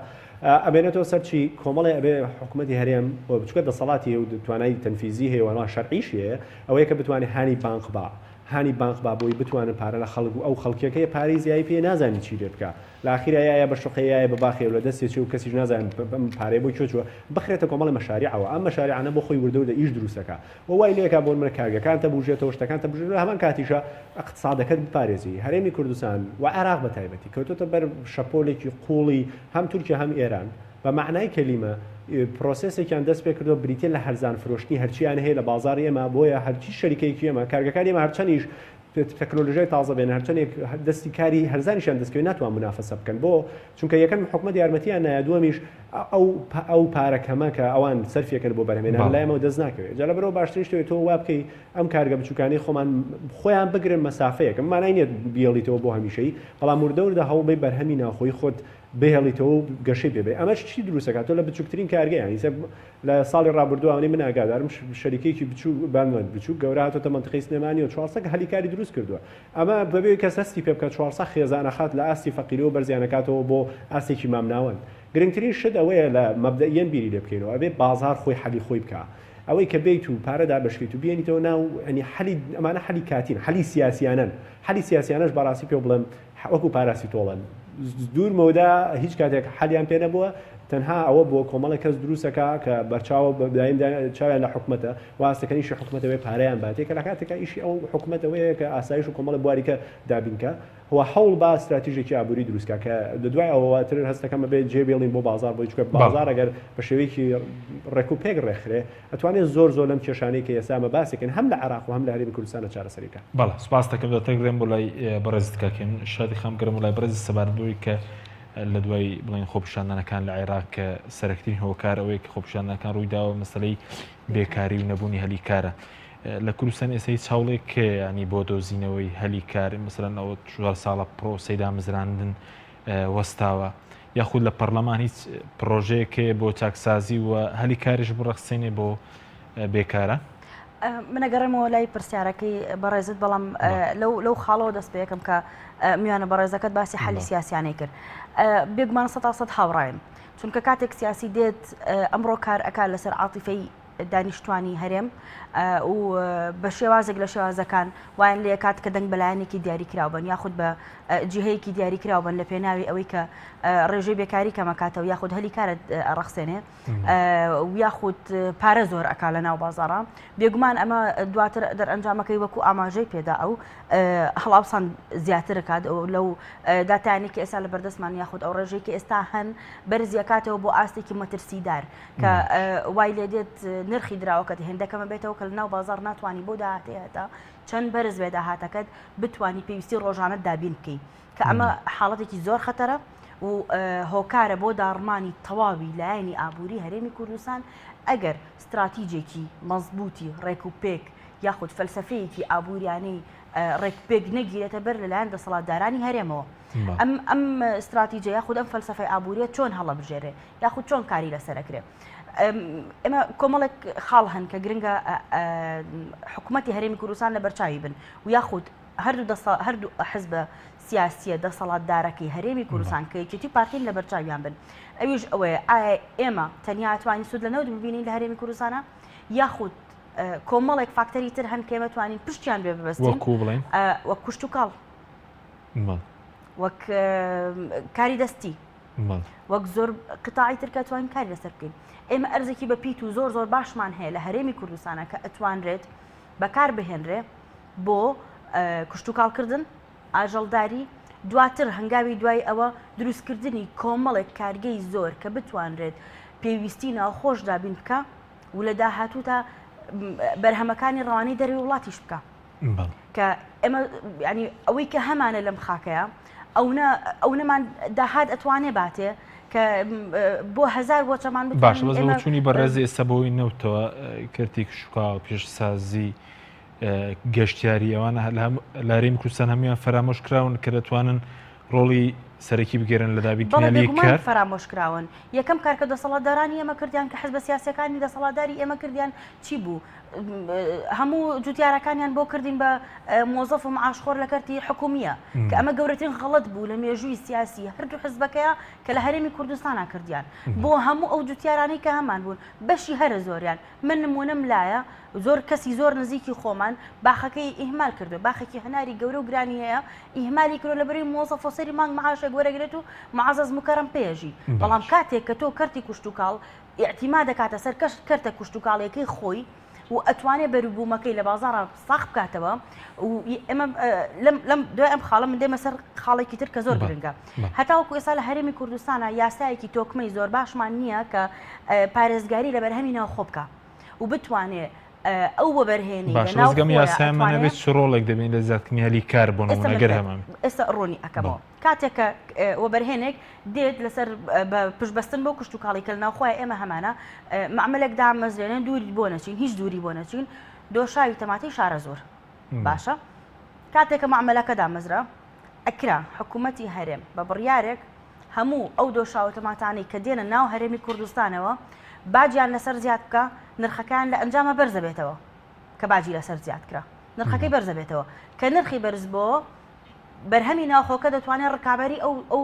ئەمێنێتەوە سەر چی کۆمەڵێ ئەبێ حکوومەتی هەرێم بۆ بچووکە دەسەڵاتی هەیە و توانای تەنفیزی هەیە و شەرعیشی هەیە ئەوەیە کە بتوانێت هانی بانق با هانی بانق با بۆی بتوانن پارە لە خەڵک و ئەو خەڵکیەکەی پارەی زیایی پێ نازانی چی لێ بکا لە ئاخیرا یایە بە شوقەی یایە بە باخێ و لە دەستێ چێ و کەسیش نازانێ ئەم پارەیە بۆ کوێ چووە بخرێتە کۆمەڵێ مەشاریعەوە ئەم مەشاریعانە بۆ خۆی وردە وردە ئیش دروست ئەکا و وای لێ ئەکا بۆ نمونە کارگەکانت بوژێتەوە شتەکانت بوژێتەوە لە هەمان کاتیشا ئیقتسادەکەت بپارێزی هەرێمی کوردستان و عێراق بە تایبەتی کەوتۆتە بەر شەپۆلێکی قووڵی هەم تورکیا هەم ئێران بە مەعنای کەلیمە پرۆسێسێکیان دەست پێ کردووە بریتیە لە هەرزان فرۆشتنی هەرچیان هەیە لە بازاڕی ئێمە بۆیە هەرچی شەریکەیەکی ئێمە کارگەکانی ئێمە هەرچەنیش تەکنۆلۆژیای تازە بێنن هەرچەندێک دەستی کاری هەرزانیشیان دەستکەوێت ناتوان منافەسە بکەن بۆ چونکە یەکەم حکومەت یارمەتیان نایە دووەمیش ئەو ئەو پارە کەمە کە ئەوان سەرفیەکەن بۆ بەرهەمێنان لایمەوە دەست ناکەوێت جا لەبەرەوە باشترین شتێ تۆ وا بکەی ئەم کارگە بچووکانەی خۆمان خۆیان بگرن مەسافەیەکم مانای نییە بیڵیتەوە بۆ هەمیشەی بەڵام وردە وردە هەوڵ بەی بەرهەمی ناوخۆی خۆت بهێڵیتەوە و گەشەی پێ بەی ئەمەش چی دروستەکات تۆ لە بچووکترین کارگە یانی لە ساڵی ڕابردوو ئەوەی من ئاگادارم شەریکەیەکی بچووک بانوەت بچووک گەورە هاتۆتە مەنتقەی سلێمانی و 400 هەلی کاری دروست کردووە ئەمە بەبێ کەس هەستی پێ بکات 400 خێزان ئەخات لە ئاستی فەقیرەوە بەرزیان ئەکاتەوە بۆ ئاستێکی مامناوەند گرنگترین شت ئەوەیە لە مەبدەئیەن بیری لێ بکەینەوە ئەبێ بازاڕ خۆی حەلی خۆی بکا ئەوەی کە بێیت و پارە دابەشکەیت و بێنیتەوە ناو یانی حەلی ئەمانە حەلی کاتین حەلی سیاسیانەن حەلی سیاسیانەش بەڕاستی پێ بڵێم وەکو پاراسیتۆڵن دوور مەودا هیچ کاتێک حەلیان پێ نەبووە تەنها ئەوە بۆ کۆمەڵێک کەس دروستەکە کە بەرچاوە دایم چاویان لە حکومەتە واستەکەنیشی حکومەتەوەی پارەیان باتێ کە لە کاتێکا ئیشی ئەو حکومەتەوەیە کە ئاسایش و کۆمەڵە بواریکە دابینکە و هەوڵ با ستراتیژێکی ئابووری دروستکە کە لە دوای ئەوەوە تر هەستەکەم بێت جێ بێڵین بۆ بازار بۆی چکە بازار ئەگەر بە شێوەیەکی ڕێک و پێک ڕێکخرێ ئەتوانێت زۆر زۆر لەم کێشانەی کە ئێستا ئەمە باسێکن هەم لە عێراق و هەم لە هەرێمی کوردستانە چارەسەری بکات. بەڵێ سوپاست دەکەم دواتر گرێم بۆ لای بەڕێزت کاک هێمن شادی خان بگەرم بۆ لای بەڕێزت سەبارەت بەوەی کە لە دوای بڵێن خۆپیشاندانەکان لە عێراق کە سەرەکترین هۆکار ئەوەیە کە خۆپیشاندانەکان ڕووی داوە مەسەلەی بێکاری و نەبوونی هەلی کارە لە کوردستان ئێستا هیچ هەوڵێک ینی بۆ دۆزینەوەی هەلی کار مەسەلەن ئەوە چوار ساڵە پرۆسەی دامەزراندن وەستاوە یاخود لە پەرلەمان هیچ پرۆژەیەک هەیە بۆ چاکسازی و هەلی کاریش بڕەخسێنێ بۆ بێکارە؟ من ئەگەڕێمەوە لای پرسیارەکەی بەڕێزت بەڵام لەو لەو خاڵەوە دەست پێ ئەکەم کە میوانە بەڕێزەکەت باسی حەلی سیاسیانەی کرد بێگومان سە سەد هاوڕایم چونکە کاتێک سیاسی دێت ئەمڕۆ کار ئەکا لەسەر عاتیفەی دانیشتوانی هەرێم و بە شێوازێک لە شێوازەکان وایان لێکات کە دەنگ بەلایەنێکی دیاریکراو بن یاخود بە جیهەیەکی دیاریکراو بن لە پێناوی ئەوەی کە ڕێژەی بێکاری کەمەکاتەوە یاخود هەلی کارت ڕەخسێنێ یاخود پارە زۆر ئەکا لە ناو بازاڕە بێگومان ئەمە دواتر دەرئەنجامەکەی وەکو ئاماژەی پێدا ئەو هەڵاوسان زیاتر کات لەو داتایانی کە ئێستا لە بەردەستمان یاخود ئەو ڕێژەی کە ئێستا هەن بەرزیەکاتەوە بۆ ئاستێکی مەترسیدار کە وای لێ دێت نرخی دراوەکەت هێندە کەمە بێتەوە کە لە ناو بازار ناتوانانی بۆ داهاتێ هەتا چەند بەرز بێ داهاتەکەت بتانی پێویستی ڕۆژانە دابین بکەیت کە ئەمە حاڵەتێکی زۆر خەتەرە و هۆکارە بۆ داڕمانی تەواوی لایەنی ئابووری هەرێمی کوردستان ئەگەر ستراتیجێکی مەزبووتی ڕێک و پێک یاخود فەلسەفەیەکی ئابووریانەی ڕێک پێک نەگیرێتە بەر لەلایەن دەسەڵاتدارانی هەرێمەوە. ئەم ئەم ستراتیجە یاخود ئەم فەلسەفەی ئابووریە چۆن هەڵەبژێرێ یاخود چۆن کاری لەسەر ئەکرێ؟ ئێمە کۆمەڵێک خاڵ هەن کە گرنگە حکوومەتی هەرێمی کوردستان لە بەرچاوی بن و یاخود هەردوو دەسە هەردوو حزبە سیاسیە دەسەڵاتدارەکەی هەرێمی کوردستان کە یەکێتی و پارتین لە بەرچاویان بن ئەویش ئەوەیە ئایا ئێمە تەنیا توانین سوود لە نەوت ببینین لە هەرێمی کوردستانە یاخود کۆمەڵێک فاکتەری تر هەن کە ئێمە توانین پشتیان بێ ببەستین وەکو بڵێن وەک کوشت و کاڵ وەک کاری دەستی وەک زۆر قطاعی تر کە توانین کاری لەسەر بکەین ئێمە ئەرزێکی بە پیت و زۆر زۆر باشمان هەیە لە هەرێمی کوردستانە کە ئەتوانرێت بەکار بهێنرێ بۆ کشتوکاڵکردن، ئاژەڵداری، دواتر هەنگاوی دوای ئەوە دروستکردنی کۆمەڵێک کارگەی زۆر کە بتوانرێت پێویستی ناوخۆش دابین بکا و لە داهاتوودا بەرهەمەکانی ڕەوانەی دەرەوەی وڵاتیش بکا. کە ئێمە ینی ئەوەی کە هەمانە لەم خاکەیە ئەونە ئەونەمان داهات ئەتوانێ باتێ. کە بۆ هەزار وەچەمان باشە بەس بۆچوونی بەڕێز ئێستا بۆی نەوتەوە کەرتی کشتوکاڵ پیشەسازی گەشتیاری ئەوانە لە هەرێمی کوردستان هەموویان فەرامۆش کراون کە دەتوانن ڕۆڵی سەرەکی بگێرن لە دابینکردنی کار فەرامۆش کراون یەکەم کار کە دەسەڵاتدارانی ئێمە کردیان کە حزبە سیاسەکانی دەسەڵاتداری ئێمە کردیان چی بوو هەموو جوتیارەکانیان بۆ کردین بە مۆزەف و معاشخۆر لە کەرتی حکومیە کە ئەمە گەورەترین غەڵەت بوو لە مێژووی سیاسی هەردوو حزبەکەیە کە لە هەرێمی کوردستانە کردیان بۆ هەموو ئەو جوتیارانەی کە هەمان بوون بەشی هەرە زۆریان من نمونەم لایە زۆر کەسی زۆر نزیکی خۆمان باخەکەی ئیهمال کردو باخێکی هەناری گەورە و گرانی هەیە ئیهمالی کرۆ لە بەری مۆزەف و سەری مانگ معاشێک وەرەگرێت و معزز مکەرم پێژی بەڵام کاتێک کە تۆ کەرتی کوشتتوکاڵ ئیعتیماد دەکاتە سەر کەش کەرتە کوشتوکاڵیەکەی خۆی و ئەتوانێ بەروبوومەکەی لە بازاڕا ساغ بکاتەوە و ئێمە لەم لەم دوای ئەم خاڵە من دێمە سەر خاڵێکی تر کە زۆر گرنگە هەتاوەکو ئێستا لە هەرێمی کوردستانە یاسایەکی تۆکمەی زۆر باشمان نییە کە پارێزگاری لە بەرهەمی ناوخۆ بکە و بتوانێ ئەو وەبەرهێنی باشە بەس گەم یاسایمان نەبێت چ ڕۆڵێک دەبین لە زیادکردنی هەلی کار بۆ نموونە گەر هەمان ئێستا ڕوونی ئەکەمەوە کاتێک کە وەبەرهێنێک دێت لەسەر بە پشتبەستن بەو کشتوکاڵی کە لە ناوخۆیە ئێمە هەمانە مەعمەلێک دامەزرێنن دووری بۆ نەچین هیچ دووری بۆ نەچین دۆشاوی تەماتەی شارەزوور باشە کاتێک کە مەعمەلەکە دامەزرا ئەکرا حکوومەتی هەرێم بە بڕیارێک هەموو ئەو دۆشاوە تەماتانەی کە دێنە ناو هەرێمی کوردستانەوە باجیان لەسەر زیاد بکە نرخەکان لە ئەنجامە بەرزەبێتەوە کە باجی لەسەر زیاد کرا نرخەکەی بەرزەبێتەوە کە نرخی بەرز بۆ بەرهەمی ناوخۆکە دەتوانێت ڕکابی ئەو ئەو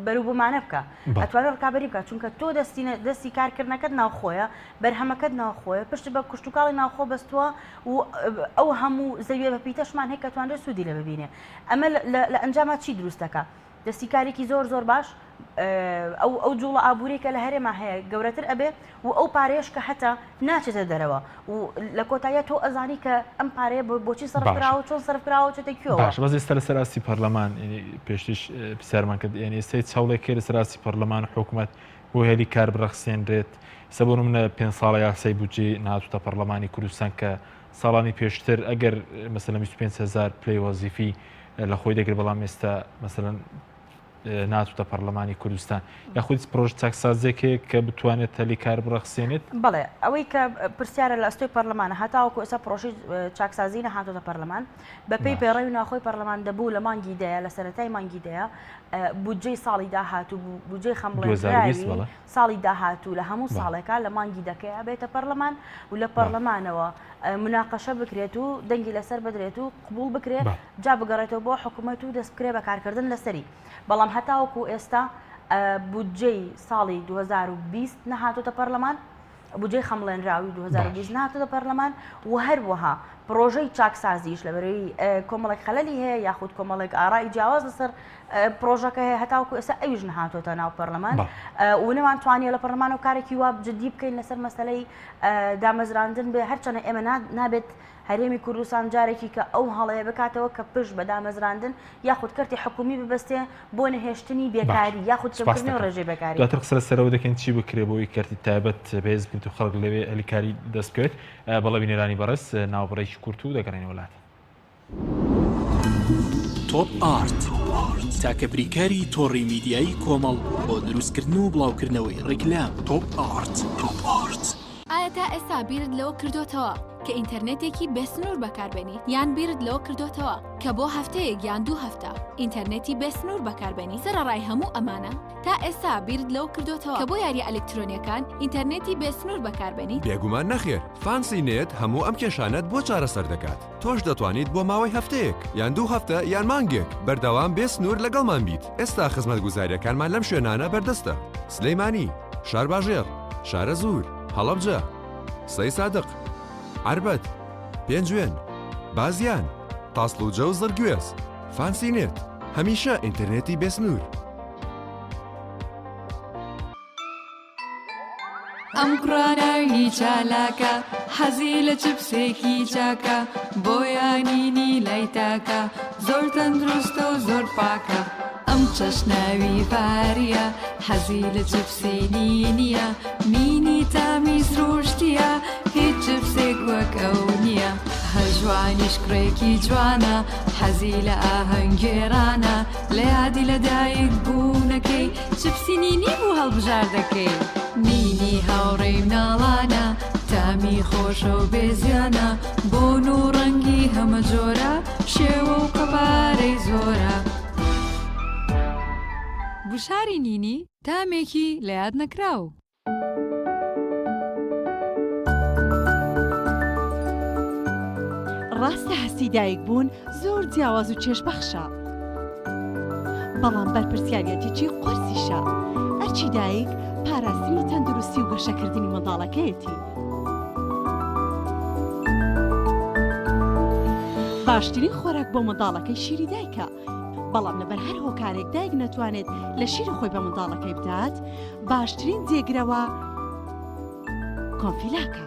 بەروبوومانە بکە ئەتوانێت ڕکابی بکە چونکە تۆ دەستی دەستی کارکردنەکەت ناوخۆیە بەرهەمەکەت ناوخۆیە پشت بە کوشتتوکاڵی ناوخۆ بەستووە و ئەو هەموو زەویە بە پیتەشمان هەیە کە توانرێت سوودی لێ ببینێ ئەمە لە ئەنجاما چی دروست دەکا دەستی کارێکی زۆر زۆر باش ئەو ئەو جوڵە ئابووری کە لە هەرێما هەیە گەورەتر ئەبێ و ئەو پارەیەش کە هەتە ناچێتە دەرەوە و لە کۆتاییە تۆ ئەزانی کە ئەم پارەیە بۆچی سەرف کراوە چۆن سەرف کراوە چێتە کوێوە. باشە بەس ئێستا لەسەر ئاستی پەرلەمان پێشتریش پرسیارمان کرد یعنی ئێستا هیچ هەوڵێک هەیە لەسەر ئاستی پەرلەمان و حکوومەت بۆ هێلی کار بڕەخسێنرێت ئێستا بۆ نمونە پێنج ساڵە یاسای بودجەی نهاتووتە پەرلەمانی کوردستان کە ساڵانی پێشتر ئەگەر مەسەلەن 25 هزار پلەی وەزیفی لە خۆی دەگرت بەڵام ئێستا مەسەلەن ناتوتە پەرلەمانی کوردستان یاخود پرۆژ چاکسازێک هەیە کە بتوانێت هەلی کار بڕەخسێنێت؟ بەڵێ ئەوەی کە پرسیارە لە ئەستۆی پەرلەمانە هەتاوەکو ئێستا پرۆژەی چاکسازی نەهاتۆتە پەرلەمان بەپێی پەیڕەوی ناوخۆی پەرلەمان دەبوو لە مانگی دەیە لە سەرەتای مانگی دەیە بودجەی ساڵی داهاتوو بودجەی خەمڵێنراوی ساڵی داهاتوو لە هەموو ساڵێکا لە مانگی دەکەیە بێتە پەرلەمان و لە پەرلەمانەوە مناقەشە بکرێت و دەنگی لەسەر بدرێت و قبوڵ بکرێت جا بگەڕێتەوە بۆ حکومەت و دەست بکرێت بە کارکردن لەسەری بەڵام هەتاوەکو ئێستا بودجەی ساڵی 2020 نەهاتۆتە پەرلەمان بودجەی خەمڵێنراوی 2020 نهاتۆتە پەرلەمان و هەروەها پرۆژەی چاکسازیش لەبەرەی کۆمەڵێک خەلەلی هەیە یاخود کۆمەڵێک ئارای جیاواز لەسەر پرۆژەکە هەیە هەتاوەکو ئێستا ئەویش نهاتۆتە ناو پەرلەمان و نەمان توانیە لە پەرلەمان و کارێکی وا جدی بکەین لەسەر مەسلەی دامەزراندن بێ هەرچەنە ئێمە نابێت هەرێمی کوردستان جارێکی کە ئەو هەڵەیە بکاتەوە کە پشت بە دامەزراندن یاخود کەرتی حکومی ببەستێ بۆ نەهێشتنی بێکاری یاخود کەمکردنەوەی ڕێژەی بێکاری. دواتر قسە لەسەر ئەوە دەکەین چی بکرێ بۆ ئەوەی کەرتی تایبەت بەهێز بکرێت و خەڵک لەوێ هەلی کاری دەست بکەوێت. بەڵێ بینەرانی بەڕێز ناوبڕێکی کورت و دەگەڕێینەوە لاتان. تۆپ ئارت، تاکە بریکاری تۆڕی میدیایی کۆمەڵ بۆ دروستکردن و بڵاوکردنەوەی ڕیکلام. تۆپ ئارت. تۆپ ئارت. ئایا تا ئێستا بیرت لەوە کردۆتەوە کە ئینتەرنێتێکی بێ سنوور بەکاربێنیت؟ یان بیرت لەوە کردۆتەوە کە بۆ هەفتەیەک یان دوو هەفتە ئینتەرنێتی بێ سنوور بەکاربێنیت؟ سەرەڕای هەموو ئەمانە تا ئێستا بیرت لەوە کردۆتەوە کە بۆ یارییە ئەلکترۆنییەکان ئینتەرنێتی بێ سنوور بەکاربێنیت؟ بێگومان نەخێر، فانسی نێت هەموو ئەم کێشانەت بۆ چارەسەر دەکات. تۆش دەتوانیت بۆ ماوەی هەفتەیەک، یان دوو هەفتە، یان مانگێک، بەردەوام بێ سنوور لەگەڵمان بیت. ئێستا خزمەتگوزارییەکانمان لەم شوێنانە بەردەستە، سلێمانی، شارباژێڕ، شارەزوور، هەڵەبجە، سەیسادق، عەربەت، پێنجوێن، بازیان، تاسڵوجە و زڕگوێز. فانسی نێت، هەمیشە ئینتەرنێتی بێ سنوور. ئەم کوڕە ناوی چالاکە حەزی لە چپسێکی چاکە بۆیانینی لای تاکە زۆر تەندروستە و زۆر پاکە ئەم چەش ناوی ڤاریە حەزی لە چپسی نینیە مینی تامی سروشتیە هیچ چپسێک وەک ئەو نییە هەژوانیش کوڕێکی جوانە حەزی لە ئاهەنگگێڕانە لە یادی لەدایک بوونەکەی چپسی نینی. هەڵبژاردەکەی. نینی هاوڕێی مناڵانە، تامی خۆشە و بێ زیانە، بۆن و ڕەنگی هەمە جۆرە، شێوە و قەبارەی زۆرە. گوشاری نینی تامێکی لەیاد نەکراو. ڕاستە هەستی دایک بوون زۆر جیاواز و چێژبەخشە، بەڵام بەرپرسیاریەتێکی قورسیشە. ئەرکی دایک پاراستنی تەندروستی و گەشەکردنی منداڵەکەیەتی. باشترین خۆراک بۆ منداڵەکەی شیری دایکە، بەڵام لەبەر هەر هۆکارێک دایک نەتوانێت لە شیری خۆی بە منداڵەکەی بدات، باشترین جێگرەوە کۆنفیلاکە.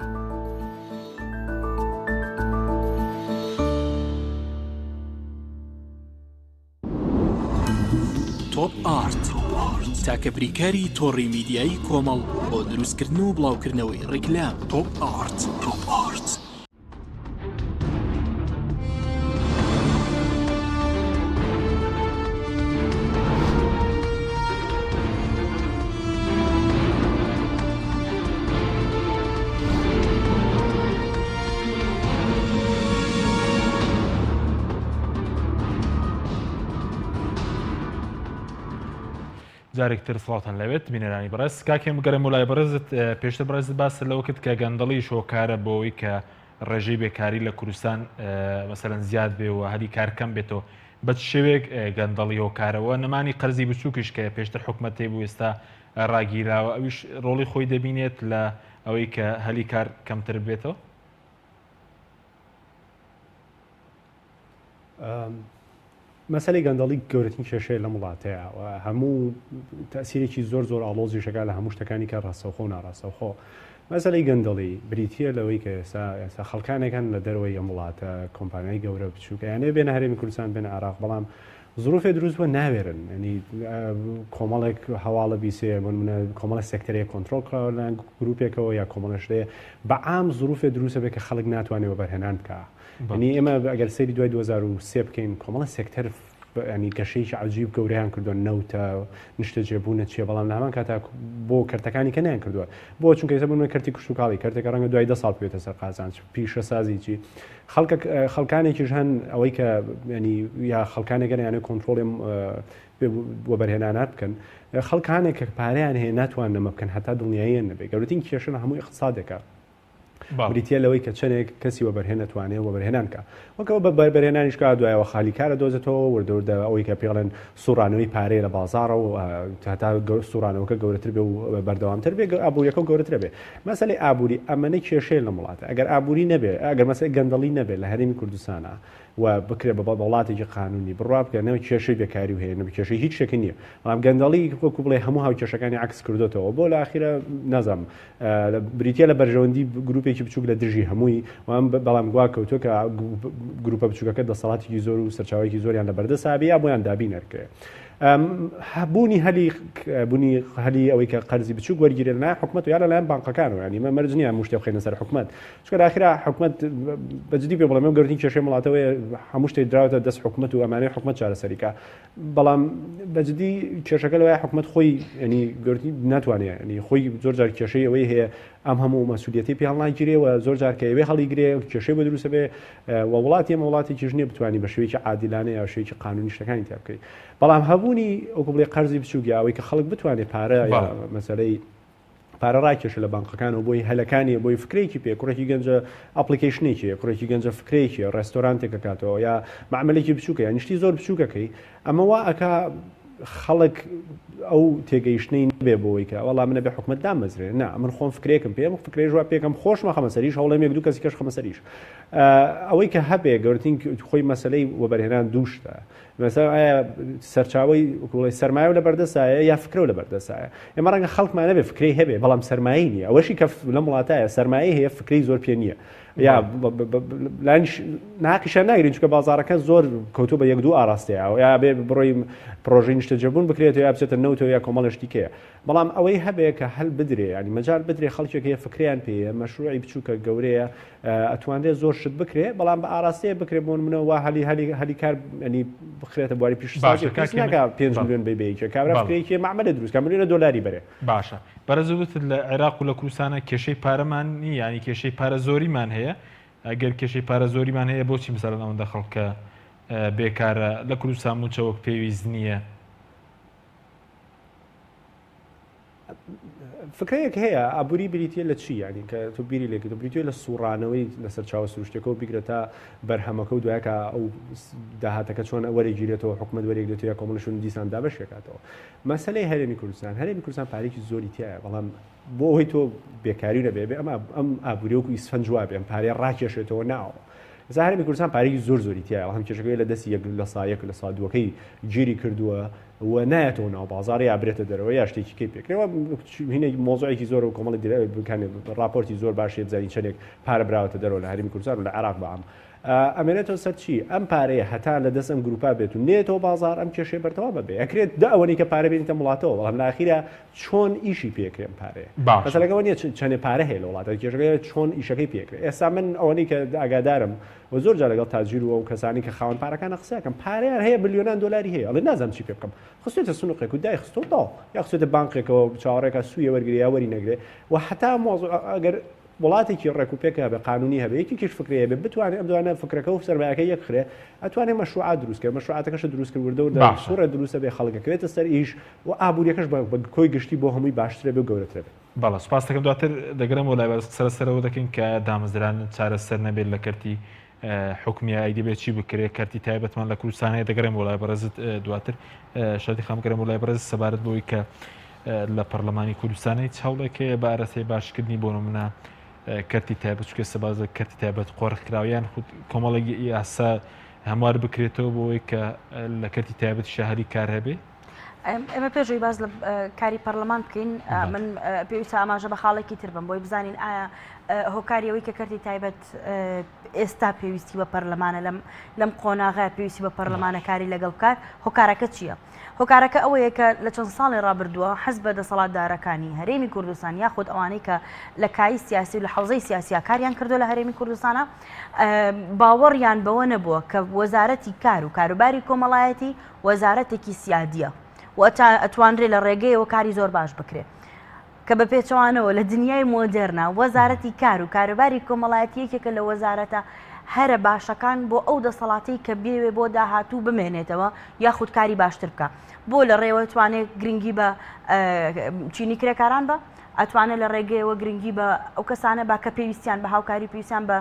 تۆپ ئارت تاکە بریکاری تۆڕی میدیایی کۆمەڵ بۆ دروستکردن و بڵاوکردنەوەی ڕیکلام تۆپ ئارت تۆپ ئارت. جارێک تر سڵاوتان لەوێت بینەرانی بەڕێز کاکێم بگەڕێم و لای بەڕێزت پێشتر بەڕێزت باست لەوە کرد کە گەندەڵیش هۆکارە بۆ ئەوەی کە ڕێژەی بێکاری لە کوردستان مەسەلەن زیاد بێ و هەلی کار کەم بێتەوە بە چ شێوەیەک گەندەڵی هۆکارەوە نەمانی قەرزی بچووکیش کە پێشتر حکومەت هەیبوو ئێستا ڕاگیراوە ئەویش ڕۆڵی خۆی دەبینێت لە ئەوەی کە هەلی کار کەمتر بێتەوە؟ مەسەلەی گەندەڵی گەورەترین کێشەیە لەم وڵاتەیە و هەموو تەسیرێکی زۆر زۆر ئاڵۆزیش ئەکا لە هەموو شتەکانی کە ڕاستەوخۆ و ناڕاستەوخۆ. مەسەلەی گەندەڵی بریتییە لەوەی کە ئێستا ئێستا خەڵکانێک هەن لە دەرەوەی ئەم وڵاتە کۆمپانیای گەورە بچووک ئەیانەوێ بێنە هەرێمی کوردستان بێنە عێراق بەڵام زروفێ دروست بووە ناوێرن ینی کۆمەڵێک هەواڵە بیسێ بۆ نمونە کۆمەڵە سێکتەرەیە کۆنترۆڵ کراوە لەلایەن گروپێکەوە یا کۆمەڵە شتەیە بە عام زروفێ دروستە بێ کە خەڵک ناتوانێ وەبەرهێنان بکا یعنی ئێمە ئەگەر سەیری دوای 2003 بکەین کۆمەڵە سێکتەر ینی گەشەیەکی عجیب گەورەیان کردووە نەوتە نیشتەجێبوونە چیە بەڵام لە هەمان کاتا بۆ کەرتەکانی کە نیان کردووە بۆ چونکە ئێستا بوون کەرتی کشتوکاڵی کەرتێکە ڕەنگە دوای ده ساڵ بێتە سەر قازانج پیشەسازی چی خەڵکە خەڵکانێکیش هەن ئەوەی کە ینی یا خەڵکانێکە یانە کۆنترۆڵی وەبەرهێنانات بکەن خەڵکانێک کە پارەیان هەیە ناتوان نەمە بکەن هەتا دڵنیاییان نەبێ گەورەترین کێشە لە هەموو اقتصادێکە بریتیە لەوەی کە چەندێک کەسی وەبەرهێن ئەتوانێ وەبەرهێنان بکا وەک ئەوە بە بەرهێنانیش کا دوایەوە خالی کار ئەدۆزێتەوە وردە وردە ئەوەی کە پێڵێن سوڕانەوەی پارەیە لە بازاڕە و هەتا سوڕانەوەکە گەورەتر بێ و بەردەوامتر بێ ئابووریەکە گەورەترە بێ مەسەلەی ئابووری ئەمەنە کێشەیە لەم وڵاتە ئەگەر ئابووری نەبێ ئەگەر مەسەلەی گەندەڵی نەبێ لە هەرێمی کوردستانە و بکرێ بە وڵاتێکی قانونی بڕوا بکە نە کێشەی بێکاری و هەیە نە کێشەی هیچ شتێک نییە بەڵام گەندەڵی وەکو بڵێ هەموو هاوکێشەکانی عەکس کردۆتەوە بۆ لە ئاخیرە نازانم بریتیە لە بەرژەوەندی گروپێکی بچوک لە دژی هەمووی و ئەم بەڵام گوا کەوتووە کە گروپە بچوکەکە دەسەڵاتێکی زۆر و سەرچاوەیەکی زۆریان لە بەردەست هەبێ یا بۆیان دابین ئەکرێ. بوونی هەلی بوونی هەلی ئەوەی کە قەرزی بچوک وەرگیرێ لەلایەن حکومەت و یا لەلایەن بانقەکانەوە یانی مە مەرج نییە هەموو شتێ بخەینە سەر حکومەت چونکە لە ئاخیرا حکومەت بە جدی پێ بڵێم ئەم گەورەترین کێشەی وڵاتەوەیە هەموو شتێک دراوەتە دەست حکومەت و ئەمانەی حکومەت چارەسەری کا بەڵام بە جدی کێشەکە لەوەیە حکومەت خۆی ینی گەورتی ناتوانێت ینی خۆی زۆر جار کێشەی ئەوەی هەیە ئەم هەموو مەسولیەتی پێ هەڵناگیرێ و زۆر جار کە ئەوێ هەڵیگرێ کێشەی بە دروستە بێ و وڵاتی ئێمە وڵاتێکیش نییە بتوانانی بە شێوەیەکی عادیلانە یا شێوەیەکی قانونی شتەکانی تیا بکەیت بەڵام هەبوونی وەکو بڵێ قەرزی بچووک یا ئەوەی کە خەڵک بتوانێت پارە یا مەسەلەی پارە ڕاکێشە لە بانقەکانەوە بۆی هەلەکانی بۆی فکرێکی پێ کوڕێکی گەنجە application ێکی هەیە کوڕێکی گەنجە فکرێکی هەیە ڕێستۆرانتێک ئەکاتەوە یا مەعمەلێکی بچووکە یان شتی زۆر بچووکەکەی ئەمە وا ئەکا خەڵک ئەو تێگەیشتنەی نەبێ بۆی کە وەڵا منە بێ حکومەت دامەزرێ نا من خۆم فکرێکم پێ فکرێژ وا پێکەم خۆشمە خەمە سەریش هەوڵێم یەک دوو کەسی کەش خەمە سەریش ئەوەی کە هەبێ گەورتین خۆی مەسلەی وەبەرهێنان دووشتە مەسەلەن ئایا سەرچاوەی وەکو بڵێی سەرمایە و لەبەردەستایە یا فکرە و لەبەردەستایە؟ ئێمە ڕەنگە خەڵکمان هەبێ فکرەی هەبێ بەڵام سەرمایەی نییە. ئەوەشی کە لەم وڵاتایە سەرمایەی هەیە فکرەی زۆر پێ نییە. یا لایەنیش ناقیشان ناگرین چونکە بازاڕەکە زۆر کەوتووە بە یەک دوو ئاراستەیە یا بێ بڕۆی پرۆژەی نیشتەجێبوون بکرێتەوە یا بچێتە نەوتەوە یا کۆمەڵێ شتی کەیە بەڵام ئەوەی هەبێ کە هەل بدرێ ینی مەجال بدرێ خەڵکێک هەیە فکریان پێیە مەشروعی بچووکە گەورەیە ئەتوانرێ زۆر شت بکرێ بەڵام بە ئاراستەیە بکرێ بۆ نمونە وا هەلی هەلی هەلی کار ینی بخرێتە بواری پیشەسازی باشە کاک ناکا 5 ملیۆن بی بەیەکێ کابرا فکرێکی مەعمەلێ دروست کە ملیۆنە دۆلاری بەرێ باشە بەڕێز وتت لە عێراق و لە کوردستانە کێشەی پارەمان نییە یانی کێشەی پارە زۆریمان هەیە ئەگەر کێشەی پارە زۆریمان هەیە بۆچی مەسەلەن ئەوەندە خەڵکە بێکارە لە کوردستان مووچە وەک پێویست نییە؟ فکرەیەک هەیە ئابووری بریتە لە چی ینی کە تۆ بیری لێکرد بریتە لە سوڕانەوەی لە سەرچاوە سروشتەکەەوە بیگرە تا بەرهەمەکە و دوایەکە ئەو داهاتەکە چۆن وەرەگیرێتەوە حکومت وەرێگرێتەوە یا کۆمەڵشون دیسان دابەشێکاتەوە مەسەلەی هەرێمی کوردستان، هەرێمی کوردستان پارەیەکی زۆری تیایە، بەڵام بۆ ئەوەی تۆ بێکاری نەبێ، بێ ئەم ئەم ئابووری وەکو ئیسفەنج وابێ ئەم پارەیە ڕاکێشێتەوە ناوەوە. ئێستا هەرێمی کوردستان پارەیەکی زۆر زۆری تیایە، بەڵام کێشەکەی لە دەستی یەک لە سا یەک لە سا دووەکەی گیری کردووە و نایەتەوە ناو بازاڕ یا برێتە دەرەوە یا شتێکی کەی پێکرێەوە هینێک مۆزوعێکی زۆر و کۆمەڵی ڕاپۆرتی زۆر باشێ بزانین چەندێک پارە براوەتە دەرەوە لە هەرێمی کوردستان و لە عێراق بە عام ئەمێنێتەوە سەر چی؟ ئەم پارەیە هەتا لە دەست ئەم گروپە بێت و نەیەتەوە بازاڕ ئەم کێشەیە بەردەوام ئەبێ. ئەکرێت دە ئەوەنەی کە پارە بێنیتە ئەم وڵاتەوە بەڵام لە ئاخیرا چۆن ئیشی پێ ئەکرێ ئەم پارەیە؟ باشە. مەسەلەکە ئەوە نییە چەنێ پارە هەیە لە وڵاتە کێشەکە ئەوەیە چۆن ئیشەکەی پێ ئەکرێ. ئێستا من ئەوەنەی کە ئاگادارم و زۆر جار لەگەڵ تاجیر و ئەو کەسانەی کە خاوەن پارەکانە قسە ئەکەم پارەیان هەیە ملیۆنان دۆلاری هەیە ئەڵێ نازانم چی پێ بکەم خستوێتە سنوقێک و دایخستووە و تەواو یا خستوێتە بانقێکەوە چاوەڕێکا سوویە وەرگرێ یا وەری نەگرێ و هەتا مۆزوع ئەگەر وڵاتێکی ڕێک و پێک هەبێ قانونی هەبێ یەکێکیش فکرەی هەبێ بتوانێ ئەم دوانە فکرەکە و سەرمایەکە یەک خرێ ئەتوانێ مەشروعات دروست کە مەشروعاتەکەش دروست کرد وردە وردە باشە. سوڕێ دروستە بێ خەڵک ئەکەوێتە سەر ئیش و ئابووریەکەش بە بە کۆی گشتی بۆ هەمووی باشترە بێ و گەورەترە بێ. بەڵێ سوپاست دەکەم دواتر دەگەرێمەوە لای بەڕێز قسە لەسەر ئەوە دەکەین کە دامەزراندن چارەسەر نەبێت لە کەرتی حکومیە ئەی دەبێت چی بکرێت کەرتی تایبەتمان لە کوردستان هەیە دەگەرێمەوە لای بەڕێزت دواتر شادی خان بگەرێمەوە لای بەڕێز سەبارەت بەوەی کە لە پەرلەمانی کوردستان هیچ هەوڵێک هەیە بە ئارەسەی باشکردنی بۆ نمونە کەرتی تایبەت چکە سەبازە کەرتی تایبەت قۆرخکراویان خود کۆمەڵێک یاسا هەموار بکرێتەوە بۆ ئەوەی کە لە کەرتی تایبەت شەهری کار هەبێ ئێمە پێشەوەی باس لە کاری پەرلەمان بکەین من پێویستە ئاماژە بە خاڵێکی تر بم بۆی بزانین ئایا هۆکاری ئەوەی کە کەرتی تایبەت ئێستا پێویستی بە پەرلەمانە لەم لەم قۆناغە پێویستی بە پەرلەمانە کاری لەگەڵ بکات هۆکارەکە چییە؟ هۆکارەکە ئەوەیە کە لە چەند ساڵی ڕابردووە حزبە دەسەڵاتدارەکانی هەرێمی کوردستان یاخود ئەوانەی کە لە کایی سیاسی و لە حوزەی سیاسیا کاریان کردو لە هەرێمی کوردستانە باوەڕیان بەوە نەبووە کە وەزارەتی کار و کاروباری کۆمەڵایەتی وەزارەتێکی سیادیە و ئەتوانرێ لە ڕێگەیەوە کاری زۆر باش بکرێ. کە بە پێچەوانەوە لە دنیای مۆدێرنا وەزارەتی کار و کاروباری کۆمەڵایەتی یەکێکە لە وەزارەتە هەرە باشەکان بۆ ئەو دەسەڵاتەی کە بێوێ بۆ داهاتوو بمێنێتەوە یاخود کاری باشتر بکە بۆ لە ڕێوە توانێت گرنگی بە چینی کرێکاران بە ئەتوانێت لە ڕێگەیەوە گرنگی بە ئەو کەسانە با کە پێویستیان بە هاوکاری پێویستیان بە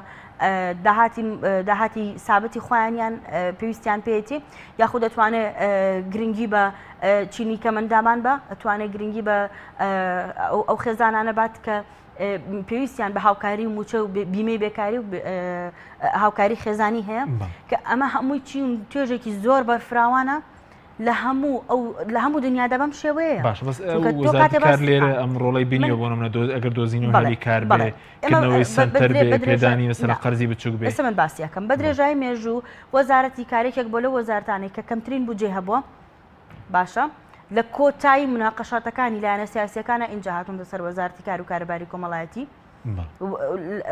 داهاتی داهاتی سابتی خۆیانیان پێویستیان پێیەتی یاخود دەتوانێت گرنگی بە چینی کەمەندامان بە ئەتوانێت گرنگی بە ئەو خێزانانە بات کە پێویستیان بە هاوکاری و موچە و بیمەی بێکاری و هاوکاری خێزانی هەیە کە ئەمە هەمووی چین توێژێکی زۆر بەرفراوانە لە هەموو ئەو لە هەموو دنیادا بەم شێوەیە باشە بەس وەزارەتی کار لێرە ئەم ڕۆڵەی بینیوە بۆ نمونە ئەگەر دۆزینەوە هەلی کار بێ کردنەوەی سەنتەر بێ پێدانی مەسەلەن قەرزی بچووک بێ ئێستا من باسی ئەکەم بە درێژایی مێژوو وەزارەتی کار یەکێک بۆ لەو وەزارەتانەی کە کەمترین بودجەی هەبووە باشە لە کۆتایی مناقەشاتەکانی لایەنە سیاسیەکانە ئینجا هاتوونتە سەر وەزارەتی کار و کاروباری کۆمەڵایەتی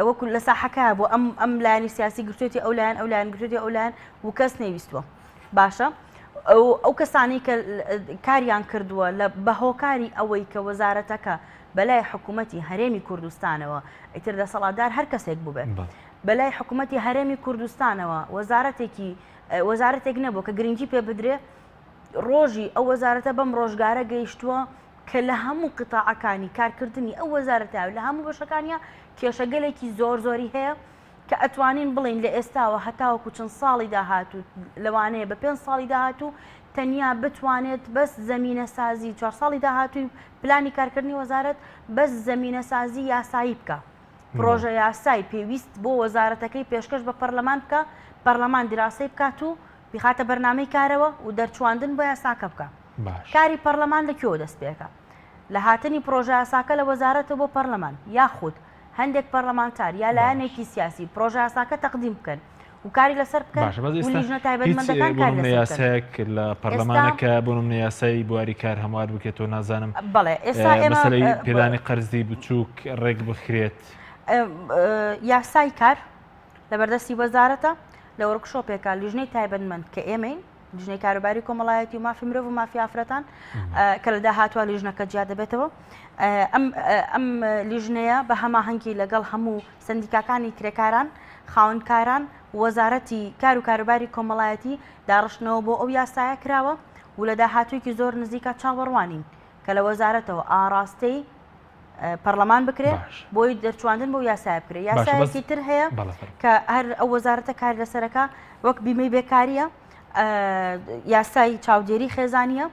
وەکو لە ساحەکە بۆ ئەم ئەم لایەنی سیاسی گرتوێتی ئەو لایەن ئەو لایەن گرتوێتی ئەو لایەن و کەس نەیویستووە باشە ئەو کەسانی کە کاریان کردووە لە بە هۆکاری ئەوەی کە وەزارەتەکە بەلای حکوومەتی هەرێمی کوردستانەوە ئیتر دەسەڵاتدار هەر کەسێک بووبێت بەلای حکوومەتی هەرێمی کوردستانەوە وەزارەتێکی وەزارەتێک نەبوو کە گرنگی پێ بدرێ ڕۆژی ئەو وەزارەتە بەم ڕۆژگارە گەیشتووە کە لە هەموو قیتاعەکانی کارکردنی ئەو وەزارەتە و لە هەموو بەشەکانیا کێشەگەلێکی زۆر زۆری هەیە کە ئەتوانین بڵێین لە ئێستاوە هەتاوەکو چەند ساڵی داهاتوو لەوانەیە بە پێنج ساڵی داهاتوو تەنیا بتوانێت بەس زەمینەسازی چوار ساڵی داهاتووی پلانی کارکردنی وەزارەت بەس زەمینەسازی یاسایی بکا پڕۆژە یاسای پێویست بۆ وەزارەتەکەی پێشکەش بە پەرلەمان بکا پەرلەمان دیراسەی بکات و بیخاتە بەرنامەی کارەوە و دەرچواندن بۆ یاساکە بکا. کاری پەرلەمان لە کوێوە دەست پێ ئەکا؟ لە هاتنی پڕۆژەیاساکە لە وەزارەتەوە بۆ پەرلەمان یاخود. هەندێک پەرلەمانتار یا لایەنێکی سیاسی پرۆژەیاساکە تەقدیم بکەن و کاری لەسەر بکەن باشە بەس و ئێستا لیژنە هیچ تایبەتمەندەکان بۆ کاری نمونە لەسەر بکەن. یاسایەک لە پەرلەمانە ئێستا کە بۆ نمونە یاسای بواری کار هەموار بکرێتەوە نازانم بەڵێ ئێستا ئێمە مەسەلەی پێدانی قەرزی بچووک ڕێک بخرێت. یاسای کار لەبەردەستی وەزارەتە لە وۆرکشۆپێکا لیژنەی تایبەتمەند کە ئێمەین لیژنەی کاروباری کۆمەڵایەتی و مافی مرۆڤ و مافی ئافرەتان کە لە داهاتوە لیژنەکە جیا دەبێتەوە ئەم ئەم لیژنەیە بە هەماهەنگی لەگەڵ هەموو سندیکاکانی کرێکاران خاوەنکاران وەزارەتی کار و کاروباری کۆمەڵایەتی داڕشتنەوە بۆ ئەو یاسایە کراوە و لە داهاتوویەکی زۆر نزیکە چاوەڕوانین کە لە وەزارەتەوە ئاڕاستەی پەرلەمان بکرێ بۆی دەرچواندن بۆ یاسای بکرێ یاسایەکی تر هەیە کە هەر ئەو وەزارەتە کار لەسەرەکە وەک بیمەی بێکاریە یاسای چاودێری خێزانیە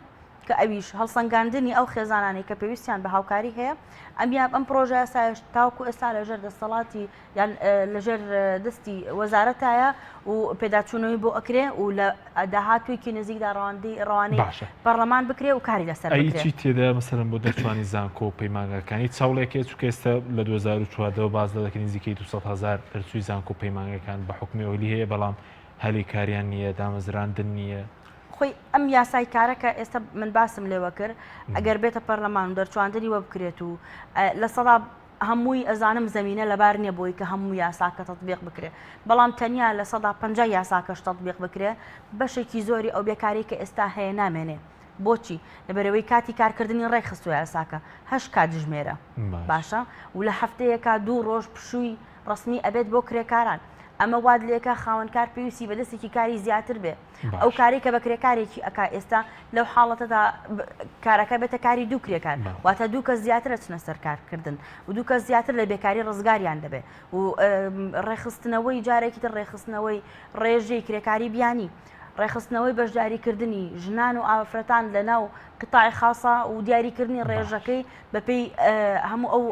کە ئەویش هەڵسەنگاندنی ئەو خێزانانەی کە پێویستیان بە هاوکاری هەیە ئەمیان ئەم پرۆژە یاسایش تاوکو ئێستا لەژێر دەسەڵاتی یان لەژێر دەستی وەزارەتایە و پێداچوونەوەی بۆ ئەکرێ و لە داهاتوویەکی نزیکدا ڕەواندەی ڕەوانەی باشە پەڕلەمان بکرێ و کاری لەسەر ئەی بکرێ. چی تێدایە مەسەلەن بۆ دەرچوانی زانکۆ و پەیمانگاکان هیچ هەوڵێک هەیە چونکە ئێستا لە 2014 باس لە دەکەن نزیکەی 200 هەزار دەرچووی زانکۆ و پەیمانگاکان بە حوکمی ئەهلی هەیە بەڵام هەلی کاریان نییە دامەزراندن نییە. خۆی ئەم یاسای کارە کە ئێستا من باسم لێوە کرد ئەگەر بێتە پەرلەمان و دەرچواندنی وە بکرێت و لە سەدا هەمووی ئەزانم زەمینە لەبار نیە بۆی کە هەموو یاساکە تەتبیق بکرێ بەڵام تەنیا 50% یاساکەش تەتبیق بکرێ بەشێکی زۆری ئەو بێکاری کە ئێستا هەیە نامێنێ بۆچی لەبەرەوەی کاتی کارکردنی ڕێکخستووە یاساکە هەشت کاتژمێرە باشە و لە هەفتەیەکا دوو ڕۆژ پشووی ڕەسمی ئەبێت بۆ کرێکاران ئەمە وات لێکا خاوەنکار پێویستی بە دەستێکی کاری زیاتر بێ ئەو کارەی کە بە کرێکارێکی ئەکا ئێستا لەو حاڵەتەدا کارەکە بێتە کاری دوو کرێکار واتە دوو کەس زیاتر ئەچنە سەر کارکردن و دوو کەس زیاتر لە بێکاری ڕزگاریان دەبێ و ڕێکخستنەوەی جارێکی تر ڕێکخستنەوەی ڕێژەی کرێکاری بیانی ڕێکخستنەوەی بەشداریکردنی ژنان و ئافرەتان لە ناو قیتاعی خاسە و دیاریکردنی ڕێژەکەی بەپێی هەموو ئەو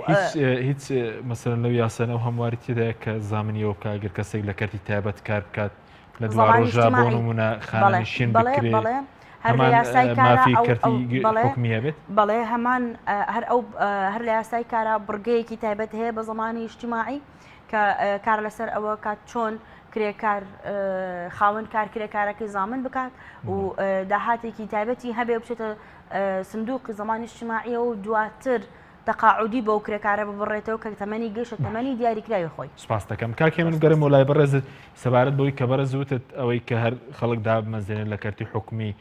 هیچ مەسەلەن لەو یاسانە و هەمواری تێدایە کە زامنی ئەوە بکا گەر کەسێک لە کەرتی تایبەت کار بکات لە زەمانی دواڕۆژا بۆ ئیجتیماعی نمونە بەڵێ خانەنشین بەڵێ بکرێ بەڵێ هەر لە هەمان یاسای کارا مافی ئەو ئەو کەرتی بەڵێ حکومی هەبێت؟ بەڵێ هەمان هەر ئەو هەر لە یاسای کارا بڕگەیەکی تایبەت هەیە بە زەمانی ئیجتیماعی کە کار لەسەر ئەوە کات چۆن کرێکار خاوەن کار کرێکارەکەی زامن بکات و داهاتێکی تایبەتی هەبێ بچێتە سندوقی زەمانی ئیجتیماعیەوە و دواتر تەقاعودی بەو کرێکارە ببڕێتەوە کە تەمەنی گەیشتە تەمەنی دیاریکراوی خۆی. سپاست دەکەم کاک هێمن بگەڕێمەوە لای بەڕێزت سەبارەت بەوەی کە بەڕێز وتت ئەوەی کە هەر خەڵک دابمەزرێنێت لە کەرتی حکومی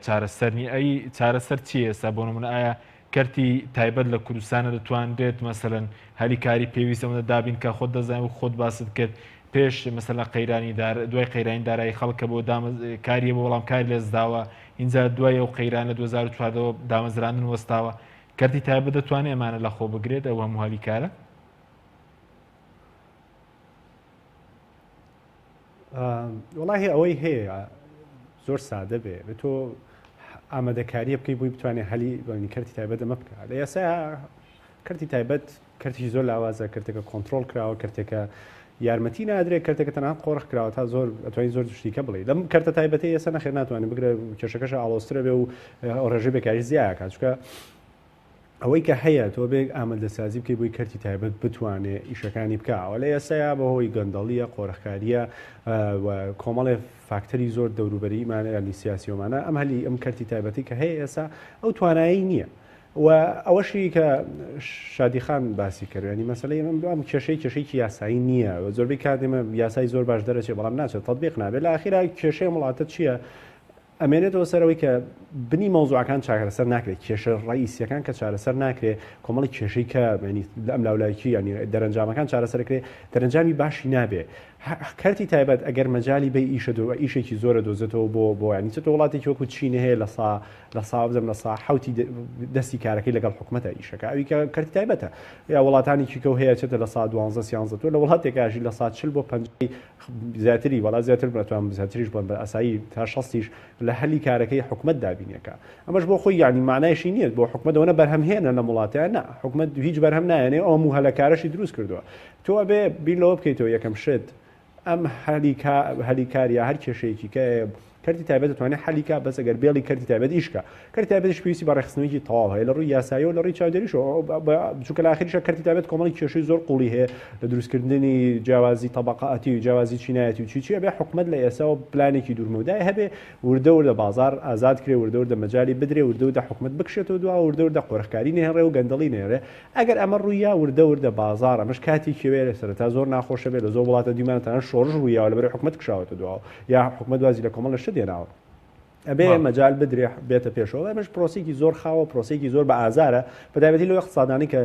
چارەسەر نییە ئەی چارەسەر چییە ئێستا بۆ نمونە ئایا کەرتی تایبەت لە کوردستانە دەتوانرێت مەسەلەن هەلی کاری پێویست ئەوەندە دابین کە خۆت دەزانانی و خۆت باست کرد پێش مەسەلەن قەیرانی دار دوای قەیرانی دارایی خەڵک کە بۆ کاریە بۆ بەڵام کاری لەدەستداوە اینجا دوای ئەو قەیران لە 2014 دامەزراندن وەستاوە کەرتی تایبەت دەتوانێت ئەمانە لەخۆ بگرێت ئەو هەموو هەلی کارە؟ وەڵاهی ئەوەی هەیە زۆر سادە بێ تۆ ئامادەکاریە بکەی بۆی بتوانێت هەلی بەنی کەرتی تایبەت ئەمە بکە لە یاسا کەرتی تایبەت کەرتێکی زۆر لاوازە کەرتێکە کۆنترۆڵ کراوە کەرتێکە یارمەتی نادرێت کەرتێکە تەنها قۆرخ کراوە تا زۆر ئەتوانی زۆر شتیکە بڵێ لەم کەرتە تایبەتی ئێستا نەخێر ناتوانێت بگرە کێشەکەش ئاڵۆزترە بێ و ڕێژەی بێکاری زیاکات چونکە ئەوەی کە هەیە تۆ بێ ئامادەسازی بکەی بۆی کەرتی تایبەت بتوانێ ئیشەکانی بکە ئەوە لە ئێستایا بەهۆی گەندەڵیە قۆرخکاریە و کۆمەڵێ فاکتەری زۆر دەوروبەریمانە ینی سیاسیۆمانە ئەم هەلی ئەم کەرتی تایبەتی کە هەیە ئێستا ئەو توانایی نییە و ئەوەشی کە شادی خان باسی کرد ینی مەسەلەی ئەم ئەم کێشەی کێشەیەکی یاسایی نییە و زۆربەی کات ئێمە یاسای زۆر باش دەرەچێ بەڵام ناچێت تەتبیق نابێت لە ئاخیرا کێشەی ئەم وڵاتە چییە ئەمێنێتەوە سەر ئەوەی کە بنی مەوزوعەکان چارەسەر ناکرێت کێشە ڕئیسیەکان کە چارەسەر ناکرێ کۆمەڵی کێشەی کە ینی لە ئەم لاولایکی ینی دەرەنجامەکان چارەسەر کرێ دەرەنجامی باشی نابێ کەرتی تایبەت ئەگەر مەجالی بەی ئیشە دۆ ئیشێکی زۆرە دۆزێتەوە بۆ بۆ ینی چ تۆ وڵاتێکی وەکو چین هەیە لە سا لە سا بزم لە سا حوتی دەستی کارەکەی لەگەڵ حکومەتە ئیشەکە ئەوی کە کەرتی تایبەتە یا وڵاتانی کە هەیە چێتە لە سا دوانزە سیانزە تۆ لە وڵاتێکاژی لە سا چل بۆ پەنجای زیاتری وەڵا زیاتر بتوانم زیاتریش بڵێم بە ئاسایی تا شەستیش لە هەلی کارەکەی حکومەت دابینەکە ئەمەش بۆ خۆی یعنی معنایشی نییە بۆ حکومەت ئەوەنە بەرهەمهێنە لەم وڵاتەیە نا حکومەت هیچ بەرهەم نایەنێ ئەو هەموو هەلە کارەشی دروست کردووە تۆ ئەبێ بیر لەوە بکەیتەوە یەکەم شت ئەم هەلی کار یا هەر کێشەیەکی کە. کەرتی تایبەت دەتوانێت حەلی کا بەس ئەگەر بێڵی کەرتی تایبەت ئیش کا. کەرتی تایبەتیش پێویستی بە ڕێکخستنەوەیەکی تەواو هەیە لە ڕووی یاساییەوە لە ڕووی چاودێریشەوە چونکە لە ئاخریشا کەرتی تایبەت کۆمەڵی کێشەی زۆر قوڵی هەیە لە دروستکردنی جیاوازی تەبەقاتی و جیاوازی چینایەتی و چی چی ئەبێ حکومەت لە ئێساوە پلانێکی دوورمەودای هەبێ وردە وردە بازاڕ ئازاد کرێ وردە وردە مەجالی بدرێ وردە وردە حکومەت بکشێتەوە دواوە وردە وردە قۆرخکاری نەهێڕێ و گەندەڵی نەهێڕێ ئەگەر ئەمە ڕوویا وردە وردە بازاڕ ئەمەش کاتێکی وێ سەرەتا زۆر ناخۆشە بێ لە زۆر وڵاتە دیمانە تەنانەت شۆڕش ڕوویاوە لەبەرئەوەی حکومەت کشاوەتە دواوە یا حکومەت وازی لە کۆمەڵە شت هێناوە ئەبێ مەجال بدرێ بێتە پێشەوە ئەمەش پرۆسێکی زۆر خاوە پرۆسێکی زۆر بە ئازارە بەتایبەتی لەو اقتصادانی کە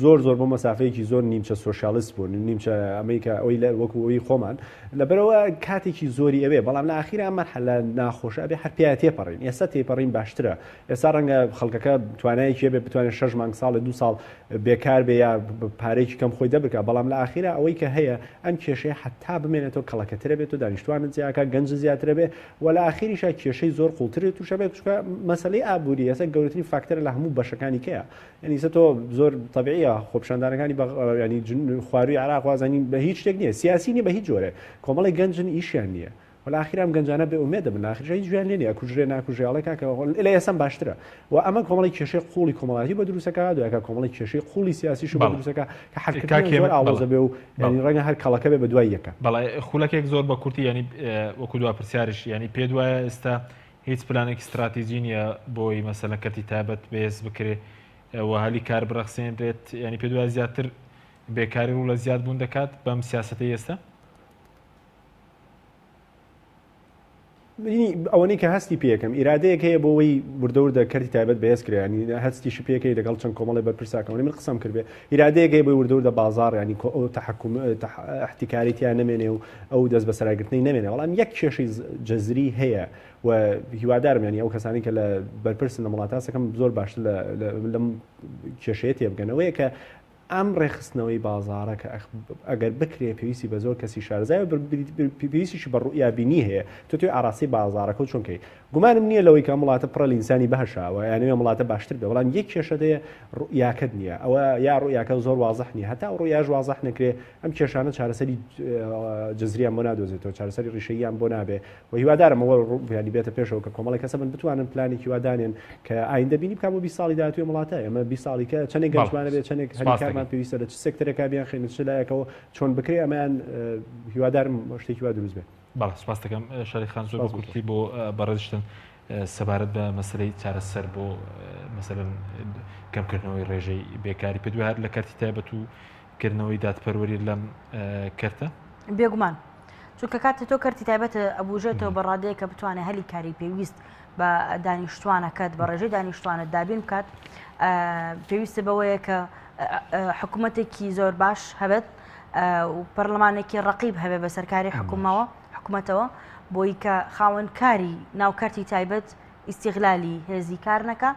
زۆر زۆر بۆ مەسافەیەکی زۆر نیمچە سۆشیالیست بوون نیمچە ئەمریکا ئەوەی لە وەکو ئەوی خۆمان لەبەرەوە کاتێکی زۆری ئەوێ بەڵام لە ئاخیرا ئەم مەرحەلە ناخۆشە ئەبێ هەر پیا تێپەڕین ئێستا تێپەڕین باشترە ئێستا ڕەنگە خەڵکەکە توانایەکی هەبێ بتوانێت شەش مانگ ساڵێ دو ساڵ بێکار بێ یا پارەیەکی کەم خۆی دەبرکا بەڵام لە ئاخیرا ئەوەی کە هەیە ئەم کێشەیە حتا بمێنێتەوە کەڵەکەترە بێت و دانیشتوانت زیاکە گەنج زیاترە بێ و لە ئاخیریشا کێشەی زۆر قوڵتری تووشە بێت چونکە مەسەلەی ئابووری ئێستا گەورەترین فاکتەرە لە هەموو بەشەکانی کەیە یعنی ئێستا تۆ زۆر تەبیعیە خۆپیشاندانەکانی بە ینی خواروی عێراق وازانی بە هیچ شتێک نییە سیاسی نییە بە هیچ جۆرێ کۆمەڵی گەنجن ئیشیان نییە و لە ئاخیرا ئەم گەنجانە بێ ئومێد دەبن لە ئاخیرا هیچ گوێیان لێ نییە ئەکوژرێ ناکوژرێ ئەڵێ کاکە لە ئێستا باشترە و ئەمە کۆمەڵی کێشەی قوڵی کۆمەڵایەتی بە دروستەکە دوایەکە کۆمەڵی کێشەی قوڵی سیاسیش بە دروستەکە کە حەلکردنیان زۆر ئاڵۆزە بێ و یعنی ڕەنگە هەر کەڵەکە بێ بە دوای یەکە. بەڵێ خولەکێک زۆر بە کورتی یعنی وەکو دوا پرسیارش یعنی پێت وایە ئێستا هیچ پلانێکی ستراتیجی نییە بۆی مەسەلەن کەرتی تایبەت بەهێز بکرێ و هەلی کار بڕەخسێنرێت یعنی پێت وایە زیاتر بێکاری ڕوو لە زیاد بوون دەکات بەم سیاسەتەی ئێستا؟ ئەوەنەی کە هەستی پێکەم ئیرادەیەک هەیە بۆ ئەوەی وردە وردە کەرتی تایبەت بەهێز کرێ ینی هەستیشی پێکەی لەگەڵ چەند کۆمەڵی بەرپرساکەەوەی من قسەم کردێ ئیرادەیەک هەیە بۆی وردە وردە بازاڕ ینی کۆ ئەو تحکم احتیکاری تیا نەمێنێ و ئەو دەست بەسەراگرتنی نەمێنێ بەڵام یەک کێشەی جەزری هەیە و هیوادارم ینی ئەو کەسانی کە لە بەرپرسن لە وڵاتاسەکەم زۆر باشتر لەم کێشەیە تێبگەنەوەیە کە ئەم ڕێکخستنەوەی بازاڕە کە ئەگەر بکرێ پێویستی بە زۆر کەسی شارەزایە و پێویستیشی بە ڕوئیابینی هەیە تۆ تۆی ئاراستەی بازاڕەکە و چۆن کەی گومانم نییە لەوەی کە ئەم وڵاتە پڕە لە ئینسانی بەهشە و یانەوێ ئەم وڵاتە باشتر بێ بەڵام یەک کێشەت هەیە ڕوئیاکەت نییە ئەوە یا ڕوئیاکە زۆر وازح نییە هەتا ئەو ڕوئیاش وازح نەکرێ ئەم کێشانە چارەسەری جەزریان بۆ نادۆزێتەوە چارەسەری ڕیشەییان بۆ نابێ و هیوادارم ئەوە ڕوو بێتە پێشەوە کە کۆمەڵێک کەسە بن بتوانن پلانێکی وا دانێن کە ئایندە بینی بکا بۆ 20 ساڵی داهاتووی ئەم وڵاتە ئێمە 20 ساڵی کە چەندێک گەنجمان هەبێ چەندێک هەلی کارمان پێویستە لە چ سێکتەرێکا بیانخەینە چ لایەکەوە چۆن بکرێ ئەمەیان هیوادارم شتێکی وا دروست بێ. بەڵێ سپاس دەکەم شاری خان زۆر بە کورتی بۆ بەڕێزشتن سەبارەت بە مەسلەی چارەسەر بۆ مەسەلەن کەمکردنەوەی ڕێژەی بێکاری پێ دوای هەر لە کەرتی تایبەت و کردنەوەی دادپەروەری لەم کەرتە؟ بێگومان چونکە کاتێ تۆ کەرتی تایبەت ئەبوژێتەوە بە ڕادەیە کە بتوانێت هەلی کاری پێویست بە دانیشتوانەکەت بە ڕێژەی دانیشتوانت دابین بکات پێویستە بەوەیە کە حکوومەتێکی زۆر باش هەبێت و پەرلەمانێکی ڕقیب هەبێ بە سەرکاری حکومەوە حکوومەتەوە بۆی کە خاوەنکاری ناو کەرتی تایبەت ئیسیغلالی هێزی کار نەکا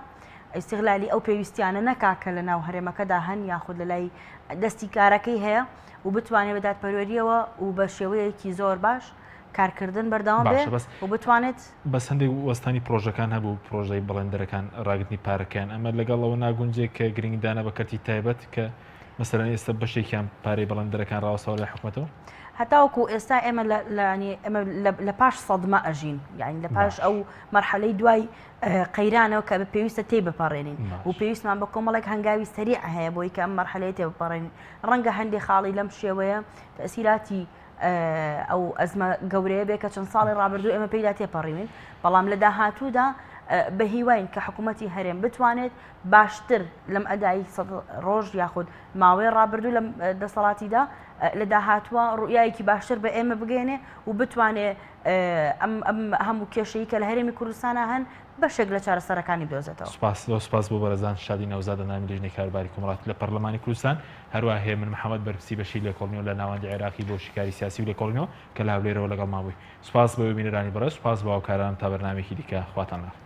ئیسیغلالی ئەو پێویستیانە نەکا کە لە ناو هەرێمەکەدا هەن یاخود لە لای دەستی کارەکەی هەیە و بتوانێت بە دادپەروەریەوە و بە شێوەیەکی زۆر باش کارکردن بەردەوام بێ و بتوانێت بەس هەندێک وەستانی پرۆژەکان هەبوو پرۆژەی بەڵێندەرەکان ڕاگرتنی پارەکەیان ئەمە لەگەڵ ئەوە ناگونجێ کە گرنگدانە بە کەرتی تایبەت کە مەسەلەن ئێستا بەشێکیان پارەی بەڵێندەرەکان ڕاوەستاوە لای حکومەتەوە؟ هەتاوەکو ئێستا ئێمە ئێمە لە پاش سەدمە ئەژین یعنی لە پاش ئەو مەرحەلەی دوای قەیرانەوە کە بە پێویستە تێی بپەڕێنین و پێویستمان بە کۆمەڵێک هەنگاوی سەریع هەیە بۆی کە ئەم مەرحەلەیە تێ بپەڕێنین ڕەنگە هەندێک خاڵی لەم شێوەیە تەسیراتی ئەو ئەزمە گەورەیە بێ کە چەند ساڵی ڕابردوو ئێمە پێیدا تێپەڕیوین بەڵام لە داهاتوودا بە هیواین کە حکوومەتی هەرێم بتوانێت باشتر لەم ئەدای ڕۆژ یاخود ماوەی ڕابردوو لە دەسەڵاتیدا لە داهاتووە ڕوئیایەکی باشتر بە ئێمە بگەێنێ و بتوانێ ئەم هەموو کێشەی کە لە هەرێمی کوردستانە هەن بەشێک لە چارەسەرەکانی بدۆزێتەوە. سوپاس زۆر سوپاس بۆ بەڕێزان شادی نەوزاد ئەندامی لیژنەی کاروباری کۆمەڵایەتی لە پەرلەمانی کوردستان، هەروەها هێمن محەمەد بەرپرسی بەشی لێکۆڵینەوە لە ناوەندی عێراقی بۆ شیکاری سیاسی و لێکۆڵینەوە کە لە هەولێرەوە لەگەڵمان بووی. سوپاس بۆ بینەرانی بەڕێز، سوپاس بۆ هاوکارانم تا بەرنامەیەکی دیکە خواتان لەگەڵ.